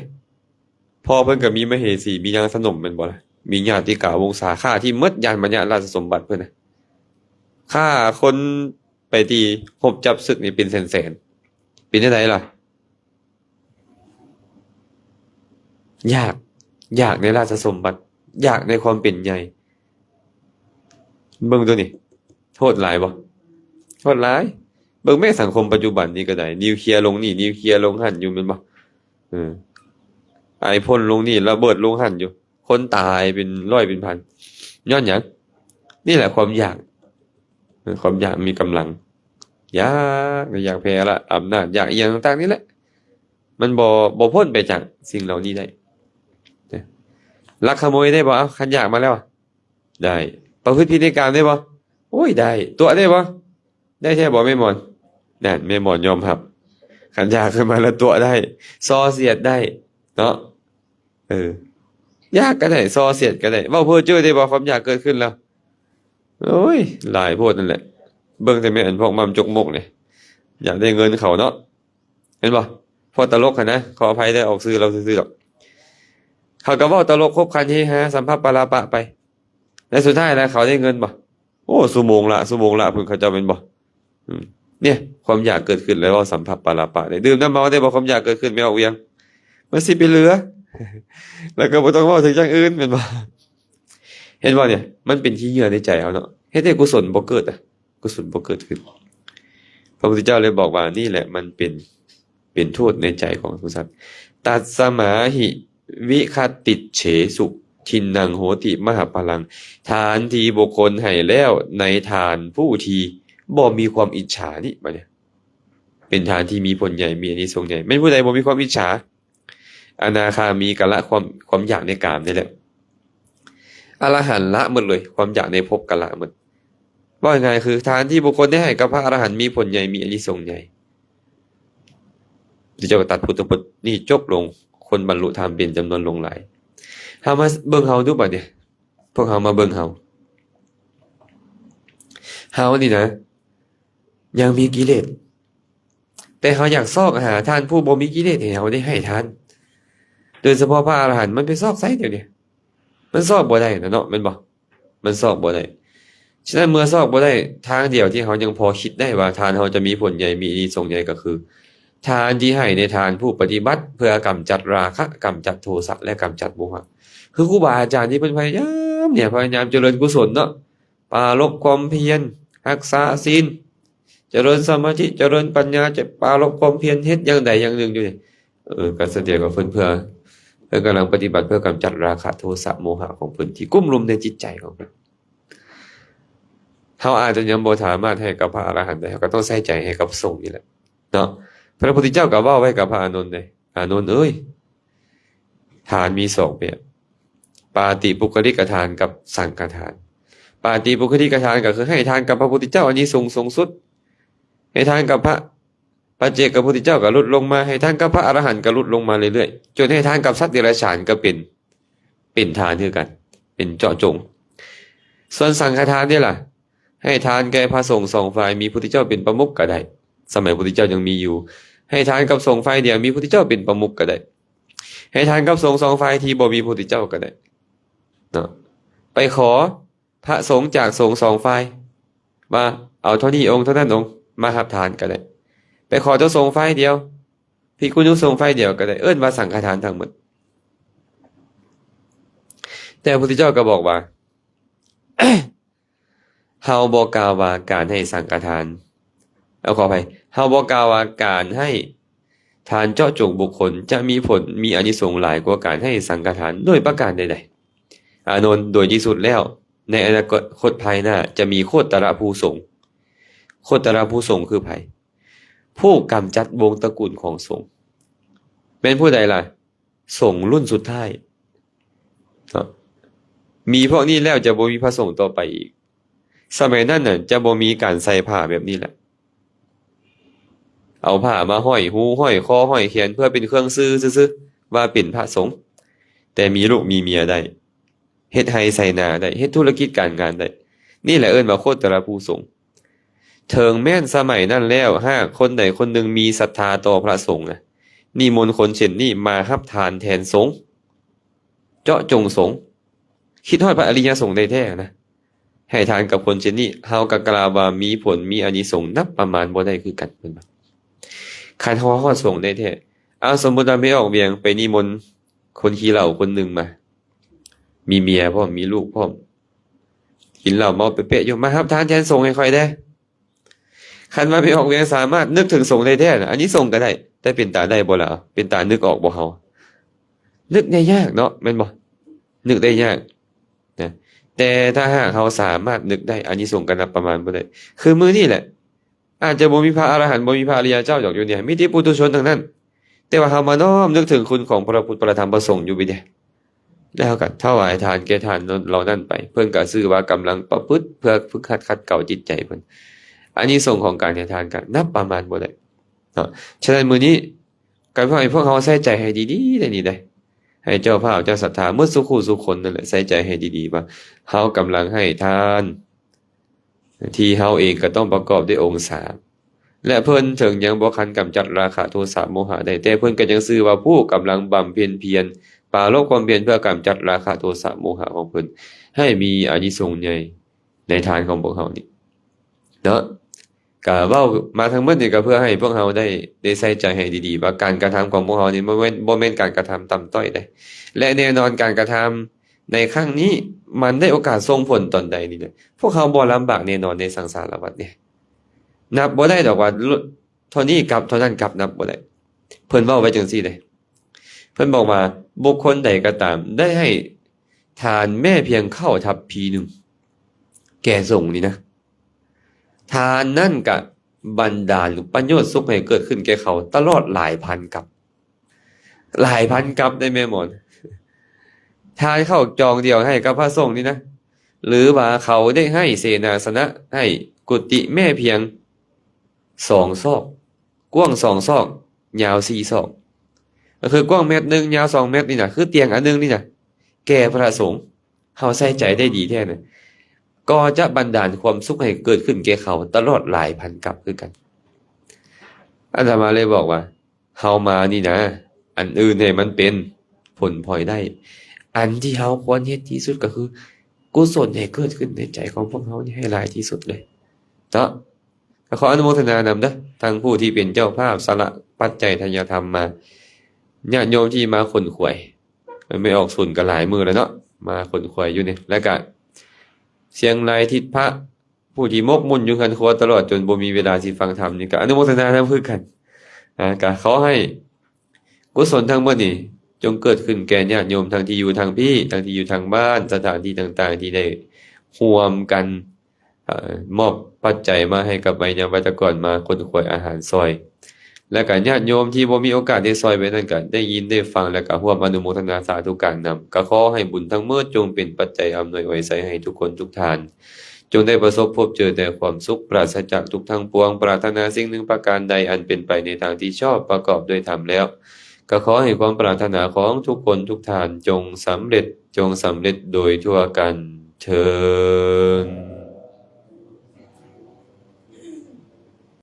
ພໍ່ເພິ່ນກໍມີມະເຫສີ ມີນາງສະໜົມແມ່ນບໍ່ລະ? ມີຍາຕິກາວົງສາຂ້າທີ່ໝົດຍານມາຍະລາຊະສົມບັດເພິ່ນນະ ຂ້າຄົນໄປຕີ ຮົບຈັບສຶກນີ້ເປັນແສນໆ ເປັນຈັ່ງໃດລະ? ຢາກ ຢາກໃນລາຊະສົມບັດ ຢາກໃນຄວາມເປັນໃຫຍ່. ເບິ່ງໂຕນີ້ ໂຫດຫຼາຍບໍ່? ໂຫດຫຼາຍ. ເບິ່ງແມ້ສັງຄົມປັດຈຸບັນນີ້ກໍໄດ້ ນິວເຄຍລົງນີ້ ນິວເຄຍລົງຫັ້ນຢູ່ແມ່ນບໍ່? ເອີ ໄອພົ່ນລົງນີ້ ລະເບີດລົງຫັ້ນຢູ່ ຄົນຕາຍເປັນຮ້ອຍເປັນພັນ ຍ້ອນຫຍັງ? ນີ້ແຫຼະຄວາມຢາກ ເອີ ຄວາມຢາກມີກຳລັງ ຢາກ ຢາກແຜ່ລະອຳນາດ ຢາກອີ່ຫຍັງຕ່າງໆນີ້ແຫຼະ ມັນບໍ່ ບໍ່ພົ້ນໄປຈາກສິ່ງເຫຼົ່ານີ້ໄດ້. ລັກຂະໂມຍໄດ້ບໍ່? ເອົາ ຄັນຢາກມາແລ້ວ ໄດ້. ປະພຶດຜິດໃນກາມໄດ້ບໍ່? ໂອ້ຍ ໄດ້. ຕົວະໄດ້ບໍ່? ໄດ້ແທ້ບໍ່ແມ່ໝອນ? ນັ້ນ ແມ່ໝອນຍອມຮັບ ຄັນຢາກຂຶ້ນມາແລ້ວຕົວະໄດ້ ສໍ່ສຽດໄດ້ເນາະ. ເອີ ຢາກກໍໄດ້ ສໍ່ສຽດກໍໄດ້. ເວົ້າເພີ້ເຈີ້ໄດ້ບໍ່? ຄວາມຢາກເກີດຂຶ້ນແລ້ວ ໂອ້ຍ ຫຼາຍໂພດນັ້ນແຫຼະ. ເບິ່ງແຕ່ແມ່ອັນພວກໝ່ຳຈົກມົກນີ້ ຢາກໄດ້ເງິນເຂົາເນາະ ເຫັນບໍ່? ພວກຕະຫຼົກຫັ້ນນະ ຂໍອະໄພເດີ ອອກຊື່ລາວຊື່ໆດອກ ເຂົາກໍເວົ້າຕະຫຼົກ ຄົບຂັນເຮຮາ ສຳພັບປະລາປະໄປ ແລະສຸດທ້າຍແລ້ວເຂົາໄດ້ເງິນບໍ່? ໂອ້ ຊົ່ວໂມງລະ ຊົ່ວໂມງລະພຸ້ນ ເຂົາເຈົ້າແມ່ນບໍ່? ອືມ ເນຍ ຄວາມຢາກເກີດຂຶ້ນແລ້ວເວົ້າສຳພັບປະລາປະເດ້. ດື່ມນ້ຳເມົາໄດ້ບໍ່? ຄວາມຢາກເກີດຂຶ້ນແມ່ອອກວຽງ ມັນຊິໄປເຫຼືອ ແລ້ວກໍບໍ່ຕ້ອງເວົ້າເຖິງຢ່າງອື່ນແມ່ນບໍ່? ເຫັນບໍ່ເນຍ? ມັນເປັນຂີ້ເຫຍື້ອໃນໃຈເຮົາເນາະ ເຮັດໃຫ້ກຸສົນບໍ່ເກີດອະ ກຸສົນບໍ່ເກີດຂຶ້ນ. ພະພຸດທະເຈົ້າເລີຍບອກວ່າ ນີ້ແຫຼະມັນເປັນ ເປັນໂທດໃນໃຈຂອງສົງສານ. ຕັດສະມາຫິ ວິຄະຕິດເຊສຸ ທິນນັງໂຫຕິ ມະຫະປະລັງ. ທານທີ່ບຸກຄົນໃຫ້ແລ້ວໃນທານຜູ້ທີ່ບໍ່ມີຄວາມອິດສານີ້ ບາດນີ້ ເປັນທານທີ່ມີຜົນໃຫຍ່ ມີອານິສົງໃຫຍ່. ແມ່ນຜູ້ໃດບໍ່ມີຄວາມອິດສາ? ອະນາຄາມີກະລະຄວາມ ຄວາມຢາກໃນກາມນີ້ແຫຼະ. ອະລະຫັນລະໝົດເລີຍ ຄວາມຢາກໃນພົບກະລະໝົດ. ເວົ້າງ່າຍໆຄື ທານທີ່ບຸກຄົນໄດ້ໃຫ້ກັບພະອະລະຫັນມີຜົນໃຫຍ່ ມີອານິສົງໃຫຍ່. ພະເຈົ້າກໍຕັດພຸດທະພົດນີ້ຈົບລົງ ຄົນບັນລຸທຳເປັນຈຳນວນຫຼວງຫຼາຍ. ເຮົາມາເບິ່ງເຮົາດູບາດນີ້ ພວກເຮົາມາເບິ່ງເຮົາ ເຮົານີ້ນະ ຍັງມີກິເລດ ແຕ່ເຮົາຢາກຊອກຫາທ່ານຜູ້ບໍ່ມີກິເລດໃຫ້ເຮົາໄດ້ໃຫ້ທານ ໂດຍສະເພາະພະອະລະຫັນ ມັນໄປຊອກໃສດຽວນີ້? ມັນຊອກບໍ່ໄດ້ນະເນາະ ແມ່ນບໍ່? ມັນຊອກບໍ່ໄດ້. ສະນັ້ນເມື່ອຊອກບໍ່ໄດ້ ທາງດຽວທີ່ເຮົາຍັງພໍຄິດໄດ້ວ່າທານເຮົາຈະມີຜົນໃຫຍ່ ມີອານິສົງໃຫຍ່ ກໍຄື ທານທີ່ໃຫ້ໃນທານຜູ້ປະຕິບັດເພື່ອກຳຈັດລາຄະ ກຳຈັດໂທສະ ແລະ ກຳຈັດໂມຫະ. ຄືຄູບາອາຈານທີ່ເພິ່ນພະຍາຍາມເນຍ ພະຍາຍາມຈະເລີນກຸສົນເນາະ ປາລົບຄວາມພຽນ ຮັກສາສິນ ຈະເລີນສະມາທິ ຈະເລີນປັນຍາ ຈະປາລົບຄວາມພຽນ ເຮັດຢ່າງໃດຢ່າງໜຶ່ງຢູ່ນີ້ ເອີ ກໍສະແດງວ່າເພິ່ນເພື່ອ ເພິ່ນກຳລັງປະຕິບັດເພື່ອກຳຈັດລາຄະ ໂທສະ ໂມຫະຂອງເພິ່ນທີ່ກຸ້ມລຸມໃນຈິດໃຈຂອງເພິ່ນ. ເຮົາອາດຈະຍັງບໍ່ສາມາດໃຫ້ກັບພະອະລະຫັນໄດ້ ເຮົາກໍຕ້ອງໃສ່ໃຈໃຫ້ກັບສົງນີ້ແຫຼະເນາະ. ພະພຸດທະເຈົ້າກໍເວົ້າໄວ້ກັບພະອານົນເດ້ ອານົນເອີຍ ທານມີສອງແບບ ປາຕິປຸກຄະລິກະທານກັບສັງຄະທານ. ປາຕິປຸກຄະລິກະທານກໍຄືໃຫ້ທານກັບພະພຸດທະເຈົ້າ ອານິສົງສູງສຸດ ໃຫ້ທານກັບພະປັດເຈກະພຸດທະເຈົ້າກໍຫຼຸດລົງມາ ໃຫ້ທານກັບພະອະລະຫັນກໍຫຼຸດລົງມາເລື້ອຍໆ ຈົນໃຫ້ທານກັບສັດເດຍລະສານກໍເປັນ ເປັນທານຄືກັນ ເປັນເຈາະຈົງ. ສ່ວນສັງຄະທານນີ້ລະ ໃຫ້ທານແກ່ພະສົງສອງຝ່າຍ ມີພຸດທະເຈົ້າເປັນປະມຸກກໍໄດ້ ສະໄໝພຸດທະເຈົ້າຍັງມີຢູ່ ໃຫ້ທານກັບສົງຝ່າຍດຽວ ມີພຸດທະເຈົ້າເປັນປະມຸກກໍໄດ້ ໃຫ້ທານກັບສົງສອງຝ່າຍທີ່ບໍ່ມີພຸດທະເຈົ້າກໍໄດ້ເນາະ. ໄປຂໍພະສົງຈາກສົງສອງຝ່າຍ ວ່າເອົາເທົ່ານີ້ອົງ ເທົ່ານັ້ນອົງ ມາຮັບທານກໍໄດ້. ໄປຂໍແຕ່ສົງຝ່າຍດຽວ ພິກຂຸສົງຝ່າຍດຽວກໍໄດ້ ເອີ້ນວ່າສັງຄະທານທັງໝົດ. ແຕ່ພະພຸດທະເຈົ້າກໍບອກວ່າ ເຮົາບໍ່ກ່າວວ່າການໃຫ້ສັງຄະທານ ເອົາ ຂໍອະໄພ ເຮົາບໍ່ກ່າວວ່າການໃຫ້ທານເຈາະຈົງບຸກຄົນຈະມີຜົນ ມີອານິສົງຫຼາຍກວ່າການໃຫ້ສັງຄະທານໂດຍປະການໃດໆ. ອານົນ, ໂດຍທີ່ສຸດແລ້ວ ໃນອະນາຄົດພາຍໜ້າຈະມີໂຄດຕະລະພູສົງ. ໂຄດຕະລະພູສົງຄືໃຜ? ຜູ້ກຳຈັດວົງຕະກູນຂອງສົງ. ແມ່ນຜູ້ໃດລະ? ສົງລຸ້ນສຸດທ້າຍເນາະ. ມີພວກນີ້ແລ້ວຈະບໍ່ມີພະສົງຕໍ່ໄປອີກ. ສະໄໝນັ້ນນະ ຈະບໍ່ມີການໃສ່ຜ້າແບບນີ້ແຫຼະ. ເອົາຜ້າມາຫ້ອຍຫູ ຫ້ອຍຄໍ ຫ້ອຍແຂນ ເພື່ອເປັນເຄື່ອງຊື່ຊື່ໆ ວ່າເປັນພະສົງ. ແຕ່ມີລູກມີເມຍໄດ້ ເຮັດໄຮ່ໄຖນາໄດ້ ເຮັດທຸລະກິດການງານໄດ້. ນີ້ແຫຼະເອີ້ນວ່າໂຄດຕະລະພູສົງ. ເຖິງແມ່ນສະໄໝນັ້ນແລ້ວ ຫາກຄົນໃດຄົນໜຶ່ງມີສັດທາຕໍ່ພະສົງນະ ນິມົນຄົນເຊັ່ນນີ້ມາຮັບທານແທນສົງ ເຈາະຈົງສົງ ຄິດຮອດພະອະລິຍະສົງໄດ້ແທ້ນະ ໃຫ້ທານກັບຄົນເຊັ່ນນີ້ ເຮົາກໍກ່າວວ່າມີຜົນມີອານິສົງນັບປະມານບໍ່ໄດ້ຄືກັນ ເພິ່ນວ່າ. ຄັນເຮົາຮອດສົງໄດ້ແທ້ ເອົາ ສົມມຸດວ່າແມ່ອອກວຽງໄປນິມົນຄົນຂີ້ເຫຼົ້າຄົນໜຶ່ງມາ ມີເມຍພ້ອມ ມີລູກພ້ອມ ກິນເຫຼົ້າເມົາເປະໆຢູ່ ມາຮັບທານແທນສົງໃຫ້ຂ້ອຍແດ່. ຄັນວ່າແມ່ອອກວຽງສາມາດນຶກເຖິງສົງໄດ້ແທ້ນະ ອານິສົງກໍໄດ້ ແຕ່ເປັນຕາໄດ້ບໍ່ລະ? ເປັນຕານຶກອອກບໍ່ເຮົາ? ນຶກໄດ້ຍາກເນາະ ແມ່ນບໍ່? ນຶກໄດ້ຍາກນະ ແຕ່ຖ້າຫາກເຮົາສາມາດນຶກໄດ້ ອານິສົງກໍນັບປະມານບໍ່ໄດ້. ຄືມື້ນີ້ແຫຼະ ອາດຈະບໍ່ມີພະອະລະຫັນ ບໍ່ມີພະອະລິຍະເຈົ້າດອກຢູ່ນີ້ ມີແຕ່ປຸຖຸຊົນທັງນັ້ນ ແຕ່ວ່າເຮົາມານ້ອມນຶກເຖິງຄຸນຂອງພະພຸດ ພະທຳ ພະສົງຢູ່ເດ ແລ້ວເຮົາກໍຖວາຍທານແກ່ທ່ານເຫຼົ່ານັ້ນໄປ ເພິ່ນກໍຊື່ວ່າກຳລັງປະພຶດເພື່ອຝຶກຫັດຂັດເກົາຈິດໃຈເພິ່ນ. ອານິສົງຂອງການໃຫ້ທານກໍນັບປະມານບໍ່ໄດ້ເນາະ. ສະນັ້ນມື້ນີ້ກໍຂໍໃຫ້ພວກເຮົາໃສ່ໃຈໃຫ້ດີໆ ໄດ້ນີ້ໄດ໋ ໃຫ້ເຈົ້າພາບເຈົ້າສັດທາໝົດສູ່ຄູ່ສູ່ຄົນນັ້ນແຫຼະ ໃສ່ໃຈໃຫ້ດີໆ ວ່າເຮົາກຳລັງໃຫ້ທານ ທີ່ເຮົາເອງກໍຕ້ອງປະກອບດ້ວຍອົງສາມ ແລະ ເພິ່ນເຖິງຍັງບໍ່ທັນກຳຈັດລາຄະໂທສະໂມຫະໄດ້ ແຕ່ເພິ່ນກໍຍັງຊື່ວ່າຜູ້ກຳລັງບຳເພັນພຽນ ປາລົບຄວາມພຽນເພື່ອກຳຈັດລາຄະໂທສະໂມຫະຂອງເພິ່ນ ໃຫ້ມີອານິສົງໃຫຍ່ໃນທານຂອງພວກເຮົານີ້ເນາະ. ກະເວົ້າມາທັງໝົດນີ້ ກໍເພື່ອໃຫ້ພວກເຮົາໄດ້ ໄດ້ໃສ່ໃຈໃຫ້ດີໆ ວ່າການກະທຳຂອງພວກເຮົານີ້ບໍ່ແມ່ນ ບໍ່ແມ່ນການກະທຳຕ່ຳຕ້ອຍເດ້ ແລະ ແນ່ນອນການກະທຳໃນຄັ້ງນີ້ ມັນໄດ້ໂອກາດສົ່ງຜົນຕອນໃດນີ້ນະ ພວກເຮົາບໍ່ລຳບາກແນ່ນອນໃນສັງສາລະວັດນີ້ ນັບບໍ່ໄດ້ດອກວ່າເທົ່ານີ້ກັບເທົ່ານັ້ນກັບ ນັບບໍ່ໄດ້. ເພິ່ນເວົ້າໄວ້ຈັ່ງຊີ້ເດ້ ເພິ່ນບອກວ່າ ບຸກຄົນໃດກໍຕາມໄດ້ໃຫ້ທານແມ້ພຽງເຂົ້າທັບພີໜຶ່ງແກ່ສົງນີ້ນະ ທານນັ້ນກະບັນດານປະໂຫຍດສຸກໃຫ້ເກີດຂຶ້ນແກ່ເຂົາຕະຫຼອດຫຼາຍພັນກັບ ຫຼາຍພັນກັບໄດ້ແມ່ໝອນ ທານເຂົ້າຈອງດຽວໃຫ້ກັບພະສົງນີ້ນະ ຫຼືວ່າເຂົາໄດ້ໃຫ້ເສນາສະນະ ໃຫ້ກຸຕິແມ້ພຽງສອງຊອກ ກວ້າງສອງຊອກ ຍາວສີ່ຊອກ ກໍຄືກວ້າງແມັດໜຶ່ງ ຍາວສອງແມັດນີ້ນະ ຄືຕຽງອັນໜຶ່ງນີ້ນະ ແກ່ພະສົງ ເຮົາໃສ່ໃຈໄດ້ດີແທ້ນະ ກໍຈະບັນດານຄວາມສຸກໃຫ້ເກີດຂຶ້ນແກ່ເຂົາຕະຫຼອດຫຼາຍພັນກັບຄືກັນ. ອາດຕະມາເລີຍບອກວ່າ ເຮົາມານີ້ນະ ອັນອື່ນໃຫ້ມັນເປັນຜົນພອຍໄດ້ ອັນທີ່ເຮົາຄວນເຮັດທີ່ສຸດກໍຄື ກຸສົນໃຫ້ເກີດຂຶ້ນໃນໃຈຂອງພວກເຮົານີ້ໃຫ້ຫຼາຍທີ່ສຸດເລີຍເນາະ. ກໍຂໍອະນຸໂມທະນານຳເດີ ທັງຜູ້ທີ່ເປັນເຈົ້າພາບສະຫຼະປັດໄຈທາຍະທຳມາ ຍາດໂຍມທີ່ມາຂົນຂວາຍ ແມ່ອອກສູນກໍຫຼາຍມື້ແລ້ວເນາະ ມາຂົນຂວາຍຢູ່ນີ້ ແລ້ວກະສຽງລາຍທິດພະ ຜູ້ທີ່ໝົກໝຸ່ນຢູ່ເຮືອນຄົວຕະຫຼອດຈົນບໍ່ມີເວລາຊິຟັງທຳນີ້ ກໍອະນຸໂມທະນານຳຄືກັນ. ອາ ກໍຂໍໃຫ້ກຸສົນທັງໝົດນີ້ ຈົ່ງເກີດຂຶ້ນແກ່ຍາດໂຍມທັງທີ່ຢູ່ທາງພີ້ ທັງທີ່ຢູ່ທາງບ້ານ ສະຖານທີ່ຕ່າງໆ ທີ່ໄດ້ຮ່ວມກັນ ເອີ ມອບປັດໄຈມາໃຫ້ກັບໄວຍາວັດຕະກອນມາຂົນຂວາຍອາຫານຊ່ອຍ ແລະ ກໍຍາດໂຍມທີ່ບໍ່ມີໂອກາດໄດ້ຊ່ອຍໄປນັ້ນ ກໍໄດ້ຍິນໄດ້ຟັງ ແລະ ກໍຮ່ວມອະນຸໂມທະນາສາທຸການນຳ. ກໍຂໍໃຫ້ບຸນທັງໝົດຈົ່ງເປັນປັດໄຈອຳນວຍອວຍໄຊໃຫ້ທຸກຄົນທຸກທ່ານ ຈົ່ງໄດ້ປະສົບພົບເຈີແຕ່ຄວາມສຸກ ປາສະຈາກທຸກທັງປວງ. ປາດຖະໜາສິ່ງໜຶ່ງປະການໃດອັນເປັນໄປໃນທາງທີ່ຊອບປະກອບດ້ວຍທຳແລ້ວ ກໍຂໍໃຫ້ຄວາມປາດຖະໜາຂອງທຸກຄົນທຸກທ່ານຈົ່ງສຳເລັດ ຈົ່ງສຳເລັດໂດຍທົ່ວກັນເທີ້ນ.